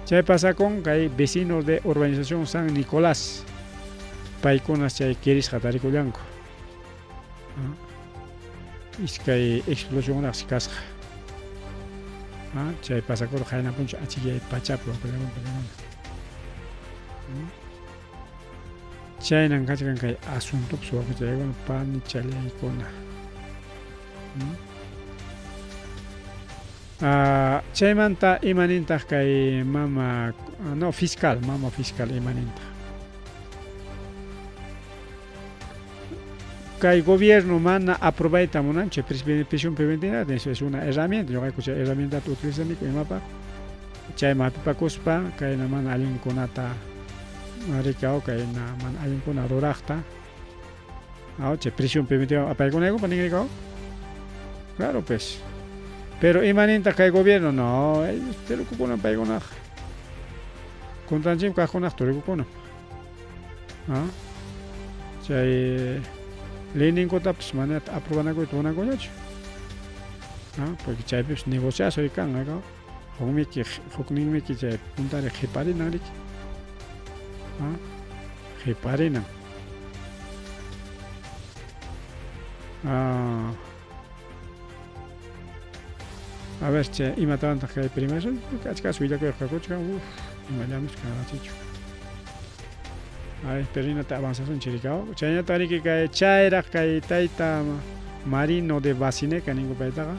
Chay pasakun kay vecinos de urbanización San Nicolás. Paykunas chay kirisqa tarikullanku. Iskay explosionraqsi kasqa. Chay pasakurqa qayna punchaw achikyay pachapi paykuna. Chaynan kachkan kay asuntopas wawqichaykuna panichallaykuna. Chaymanta imanintaq kay mama no fiscal mama fiscal imanintaq kay gobierno mana aprobayta munanchu prisión preventiva eso es una herramienta ñuqayku chay herramientata utilizaniku imapaq chayman hapipakuspa kayna mana allinkunata rikaw kayna mana allinkuna ruraqta chay prisión preventiva apaykunaykupa ninrikaw claro pues pero imanintaq kay gobierno no ellos turukukunam paykunaqa contranchikpi kaqkunaqa turukukunam chay leyninkutapas mana aprobanakuyta munankuñachu porque chaypipas negociazo kan hukmiki hukninmiki chay puntari qhiparinan riki qhiparinan a ver chay imatawantaq kay primero achkas willakuyqa kakuchkan uf imallamis kanqachichu ay pero hinata avanzasunchik rikaw chaynataq riki kay chayraq kay tayta Marino de Basineca ninku paytaqa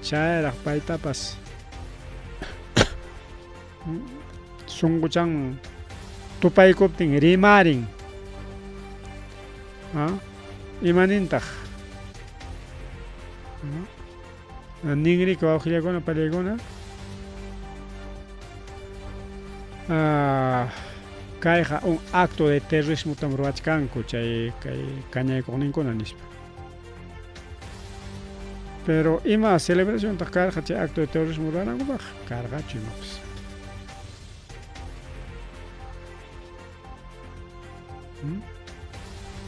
chayraq paytapas sunquchanman tupaykuptin rimarin imanintaq ninriki wawqillaykuna pallaykuna kayqa un acto de terrorismotam ruwachkanku chay kay kañaykuqninkuna nispa pero ima celebraciontaq karqa chay acto de terrorismo ruwanankupaq karqachu imapas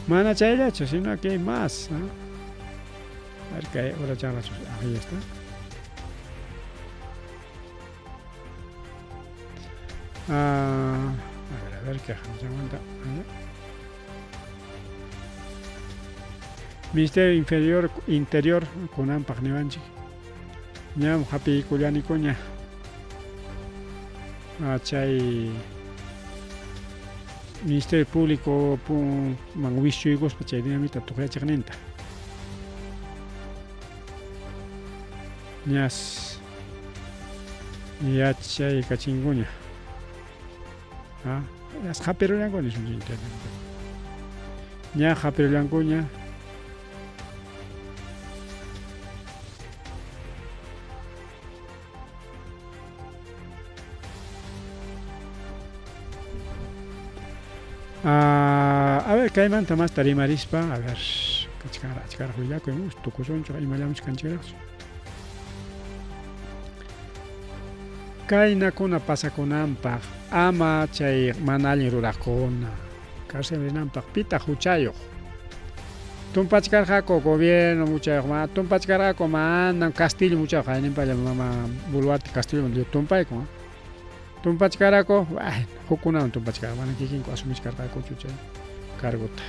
mana chayllachu sino que hay más a ver kay horachanrachu ahí está a ver qué aguanta Ministerio Inferior Interior kunanpaq niwanchik ñam hapiykullanikuña chay Ministerio Público man wischuykuspa chay dinamita tuqyachiqninta ñas yachaykachinkuña ñas hapirullankuña nisunchik ña hapirullankuña a ver kaymanta masta rimarispa a ver kachkanraq achkaraq willakuy tukusunchik imallamuch kanchikraqchu kaynakuna pasakunanpaq ama chay mana allin ruraqkuna cárcel rinanpaq pitaq huchayuq tumpachkarqaku gobierno huchayuq mana tumpachkarqaku manam Castillo huchayuq hayninpalla mama Boluarte Castillo tumpaykun tumpachkaraku bueno hukkunawan tumpachkarqa mana kikinku asumichkarqakuchu chay cargota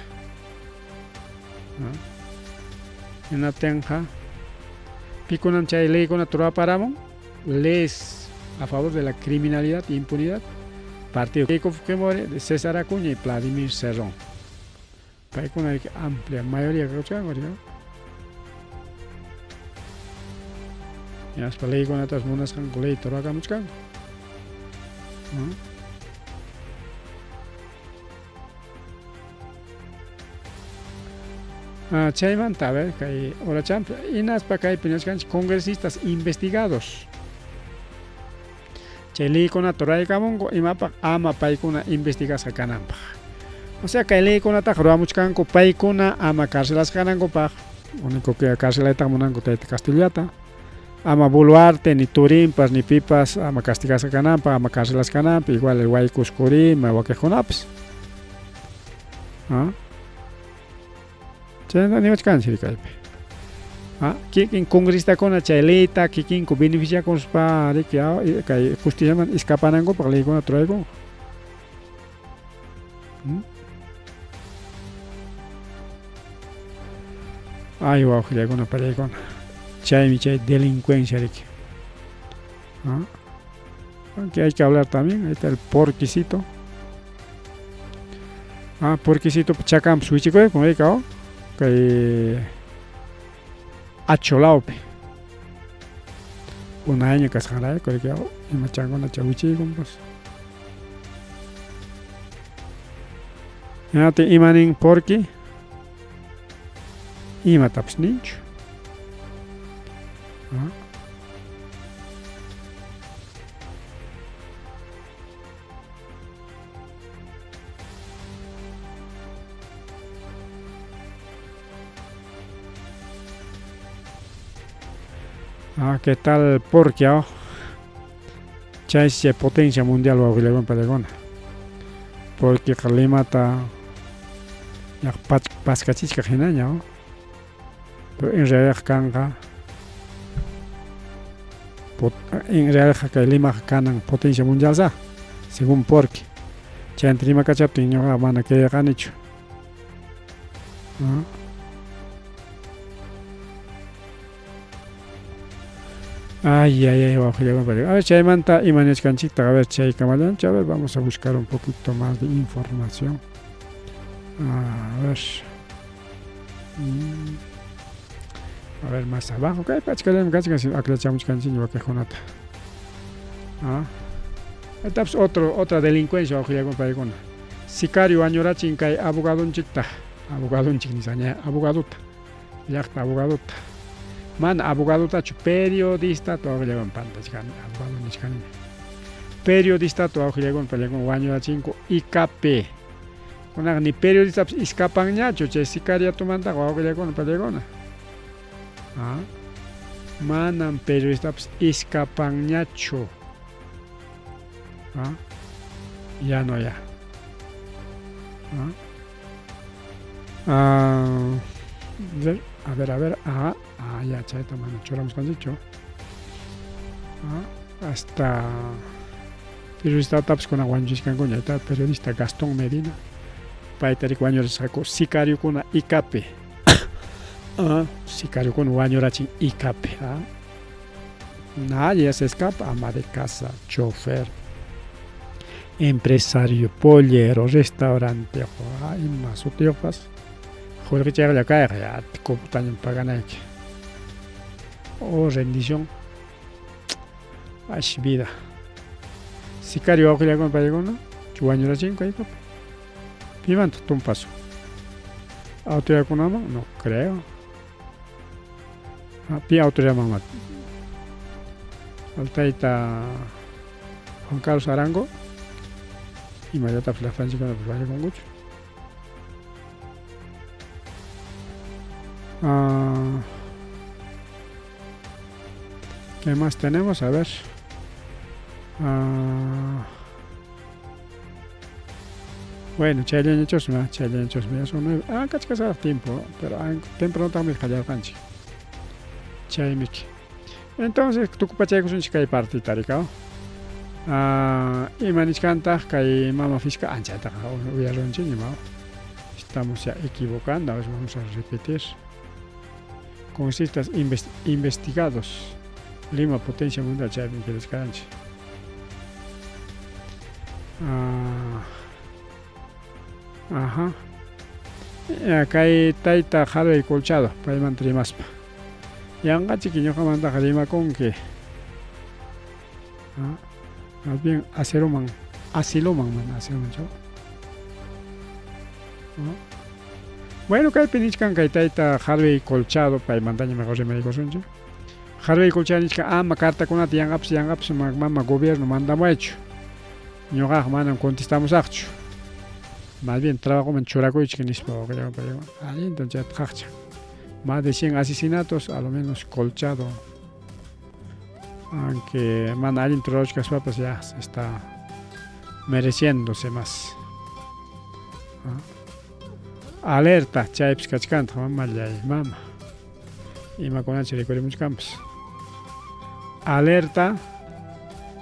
hinaptinqa pikunam chay leykunata ruwaparamun leyes a favor de la criminalidad e impunidad partido Keiko Fujimori de César Acuña y Vladimir Cerrón paykuna amplia mayoría kakuchkanku. Hinaspa leykunatas munasqanku leyta rurakamuchkanku. Ah, chaymanta, a ver, kay horachampi, hinaspa kaypi nichkanchik congresistas investigados. Chay leykunata ruraykamunku imapaq ama paykuna investigasqa kananpaq. O sea, kay leykunataqa ruramuchkanku paykuna ama carcelasqa kanankupaq, único que carcelaytaqa munanku tayta Castillata, ama Boluarte, ni Turimpas, ni pipas ama castigasqa kananpaq, ama carcelasqa kananpaq, igual el Huaycuscuri, ima wakiqkunapas. ¿Ah? Chayna niwachkanchik kaypi. Ah, kikin congresistakuna chay leyta kikinku beneficiakuspa riki kay justiciaman escapanankupaq leykunata ruraykunku. Ay wawqillaykuna pallaykuna. Chaymi chay delincuencia riki. ¿Ah? Aunque hay que hablar también, ahí está el porquisito. Ah, porquisito chakampas wichikuykun rikaw kay acholawpi. Unayña kasqanrayku riki ima chankuna chay wichiykun pues. Hinaptin ima nin porqui imatapas ninchu. ¿Ah? Ah, ¿qué tal porqui? Ah? Chaysi chay potencia mundial wawqillakuna pallakuna. Porque Limata ñaq paskachichkaq hinaña, pero en realidad kanqa en realidad kay Limaqa kanan potencia mundial sa, según porqui. Chayanta rimakachaptin ñuqaqa mana creerqanichu. ¿Ah? Ay, ay, ay, wawqillakuna pallakuna. A ver, chaymanta ima nichkanchiktaq, a ver, chaykamallanchu, a ver, vamos a buscar un poquito más de información. A ver. A ver, más abajo. Kay pachkallam kachkan, aklachamuchkanchik wakiqkunata. Ah. Etapas otro, otra delincuencia wawqillakuna paykuna. Sicario wañurachin kay abogadonchikta. Abogadonchik nisqaña, abogadota. Llaqta abogadota. Mana abogadotachu, periodista wawqillakuna pantachkani, abogado nichkaniña. Periodista wawqillakuna paykuna wañurachinku IKP. Kunaqa ni periodistapas iskapanñachu chay sicariatomantaqa wawqillakuna paykuna. Ah. Manam periodistapas iskapanñachu. Ah. Ya no ya. Ah. Ah, a ver, a ver, ah, ah, ya, chayta mana churamusqanchikchu. Ah, hasta periodista tapas kuna wañuchisqankuña, está periodista Gastón Medina. Payta riki wañurachisqaku sicariokuna IKP. Ah, sicariokuna wañurachin IKP. Ah. Nadie se escapa, ama de casa, chofer, empresario, pollero, restaurante, ah, ima sutiyuqpas qullqichayqalla kayqa ya cuputañam paganayki. Oh, rendición. Ash vida. Sicario wawqillakuna paykuna wañurachinku IKP. Pimanta tumpasu. Autoridadkunaman no creo. Ah, pi autoridadman al tayta Juan Carlos Arango imallatapas llaqtanchikkunapas wañukunkuchu. Ah, ¿qué más tenemos? A ver. Ah, bueno, chayllañachusmi, chayllañachusmi, ya son 9. Ah, kachkasaraq tiempo, pero tempranotaqmi qallarqanchik. Chaymiki. Entonces, tukupachaykusunchik kay partita, rikaw. Ah, ima nichkantaq kay mama fiscal anchataqa uyarunchik ima. Estamos ya equivocando, a ver, vamos a repetir. Congresistas investigados. Lima, potencia mundial, chaymi quedachkanchik. Ah, ajá. Kay tayta Harvey Colchado, paymanta rimaspa. Yanqachiki ñuqamantaqa rimakunki. Ah, más bien aceroman, asiloman mana aceroman chaw. Bueno, kaypi nichkan kay tayta Harvey Colchado, paymantaña mejor rimaykusunchik. Harvey Colchado nichkan ama cartakunata yanqapas yanqapas mama gobierno mandamuwaychu. Ñuqaqa manam contestamusaqchu. Más bien trabajoman churakuychik nispa allintam chayta qaqchan. Más de 100 asesinatos, a lo menos Colchado. Aunque mana allin rurachkaspapas ya se está mereciéndose más. Alerta, chaypis kachkantaq mamallay mama. Imakunacha rikurimuchkanpas. Alerta,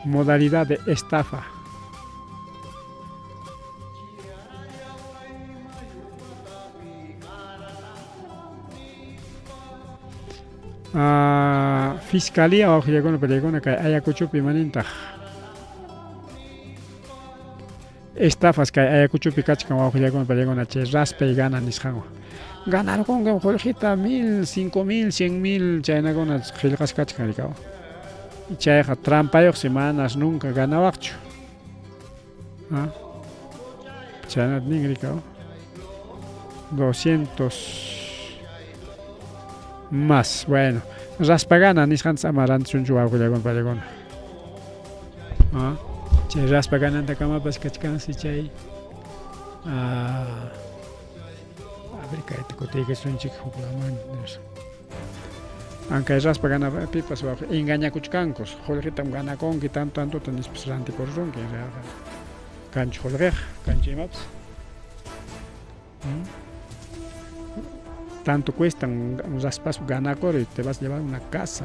modalidad de estafa. Ah, fiscalía wawqillakuna pachaykuna kay Ayacuchopi imanintaq estafas kay Ayacuchopi kachkan wawqillakuna pachaykuna chay raspa y gana nisqanwan ganarqunkim qullqita mil, 5000, 100,000 chaynakuna qillqasqa kachkan rikaw chayqa trampayuqsi manas nunca ganawaqchu ah chaynata nin rikaw 200 más bueno raspagana nisqantas ama rantisunchu wawqillakuna pachaykuna ah chay raspaganantakamapas kachkansi chay ah, a ver kayta kutiykasunchik huklaman ankay raspa ganapipas wawqi engañakuchkankus qullqitam ganakunki tanto tantota nispas rantikurunki en realqa kanchu qullqiqa kanchu imapas tanto cuestan raspas ganakur y te vas a llevar una casa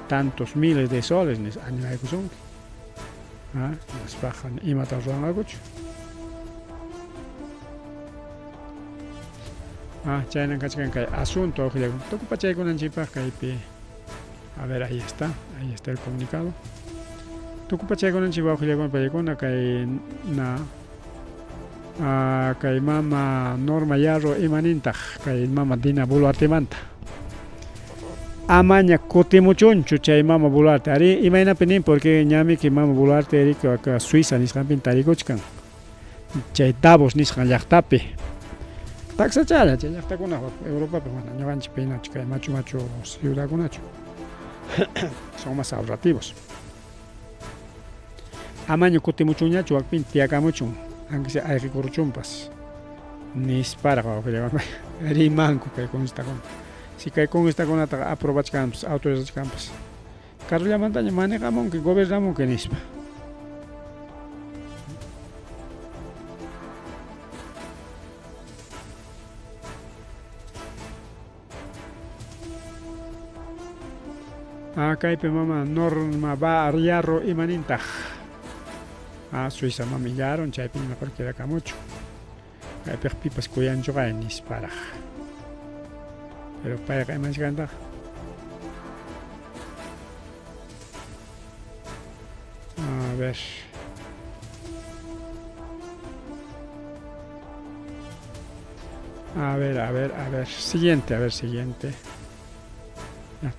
tantos miles de soles nis animaykusunki ah nispaqa imatan ruwanqakuchu ah chaynan kachkan kay asunto wawqillakuna tukupachaykunanchikpaq kaypi a ver ahí está el comunicado tukupachaykunanchik wawqillakuna paykuna kay na ah, kay mama Norma Yarro imanintaq kay mama Dina Boluartemanta amaña kutimuchunchu chay mama Boluarte ari imaynapi nin porque ñamiki mama Boluarte riki waka Suiza nisqanpin tarikuchkan chay Davos nisqan llaqtapi taksachala chay llaqtakuna Europapi mana ñuqanchik pinachu kay machu machu ciudadkunachu son más ahorrativos amaña kutimuchunñachu wakpin tiyakamuchun aunque sea ayqikuruchunpas nisparaq wawqillakuna rimanku kay congestakuna si kay congestakunataqa aprobachkanpas autorizachkanpas karullamantaña manejamunki gobernamunki nispa. Ah, kaypi mama Norma Barriarro imanintaq. Ah, Suiza mamillaron chaypi mejor quedakamuchu. Kaypiq pipas kuyanchuqa nisparaq. Pero payqa imanchkantaq. A ver. A ver, a ver, a ver. Siguiente, a ver, siguiente.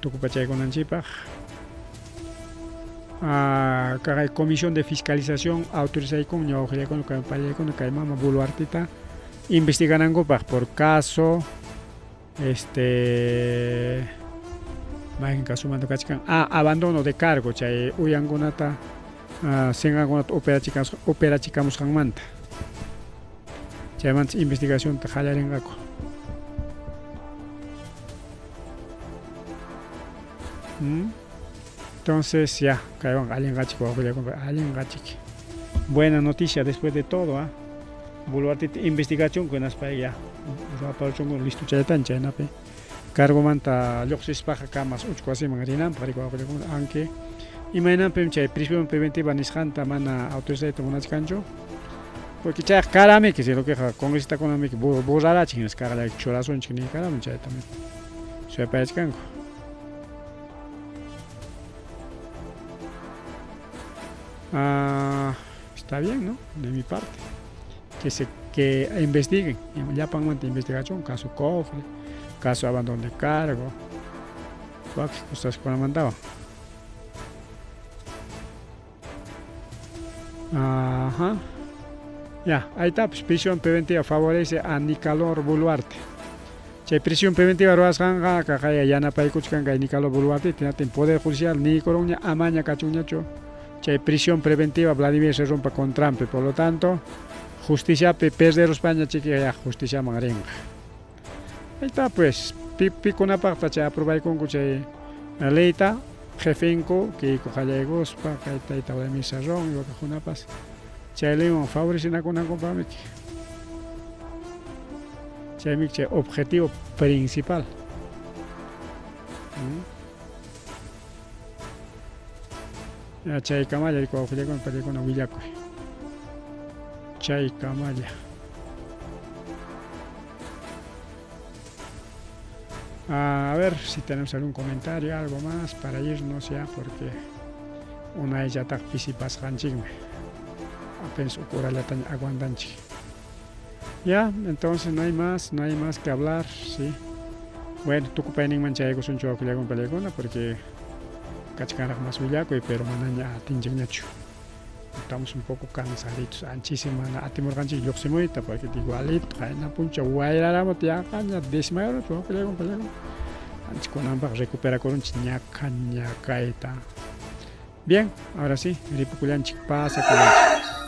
Tukupachaykunanchikpaq. Ah, kay comisión de fiscalización autorizaykunña ñawqillakuna kay pallaykuna kay mama Boluartita investiganankupaq por caso este mayqin casomanta kachkan ah, abandono de cargo chay uyankunata ah, sinqankunata operachikamusqanmanta chaymanta investigacionta qallarinqaku. Entonces ya, kaywanqa allinqachik wawqillakuna, allinqachik. Buena noticia después de todo, ¿ah? Boluartita investigachunku hinaspa ya ruwaparuchunku listo chaytan chaynapi cargomanta lluqsispaqa kamas uchku wasiman rinanpaq riki wawqillakuna, aunque imaynanpim chay prisión preventiva nisqanta mana autorizayta munachkanchu porque chayqa karamiki si lo queqa congresistakunamiki borrarachin hinaspa kaqllayki churasunchik niykaramun chayta suyapayachkanku. Ah, está bien, ¿no? De mi parte. Que se que investiguen, llapanmanta investigachun, caso cofre, caso abandono de cargo. Wakin cosaskunamantawan. Ajá. Ya, ahí está, pues, prisión preventiva favorece a Nicanor Boluarte. Chay prisión preventiva ruwasqanqa kaqaya yanapaykuchkan kay Nicanor Boluarte, hinaptin Poder Judicial niykurunña amaña kachunñachu chay prisión preventiva Vladimir Cerrónpa contranpi, por lo tanto, justiciapi perderuspaña chiki ya justiciaman rinqa. Ahí está pues, pikunapaqta chay aprobaykunku chay leyta, jefenku, Keiko qallaykuspa, kay tayta Vladimir Cerrón y wakaqkunapas, chay leywan favorecinakunankupaqmiki. Chaymi chay objetivo principal. Ya chay kamalla wawqillakuna payllakuna willakuy. Chay kamalla. A ver si tenemos algún comentario, algo más para irnos ya, porque unayllataq pisipasqanchikmi. Apenas ukurallataña aguantanchik. Ya, entonces no hay más, no hay más que hablar, sí. Bueno, tukupayninman chayaykusunchu wawqillakuna payllakuna, porque kachkanraq más willakuy, pero manaña atinchikñachu. Estamos un poco cansaditos, anchísimo mana atimurqanchik lluqsimuyta, porque igualito, qayna punchaw wayraramuta yaqaña desmayarunchik wawqillakuna payllakuna. Ancha kunanpaq recuperakurunchik ñaka ñakayta. Bien, ahora sí, ripukullanchik, pasakullanchik.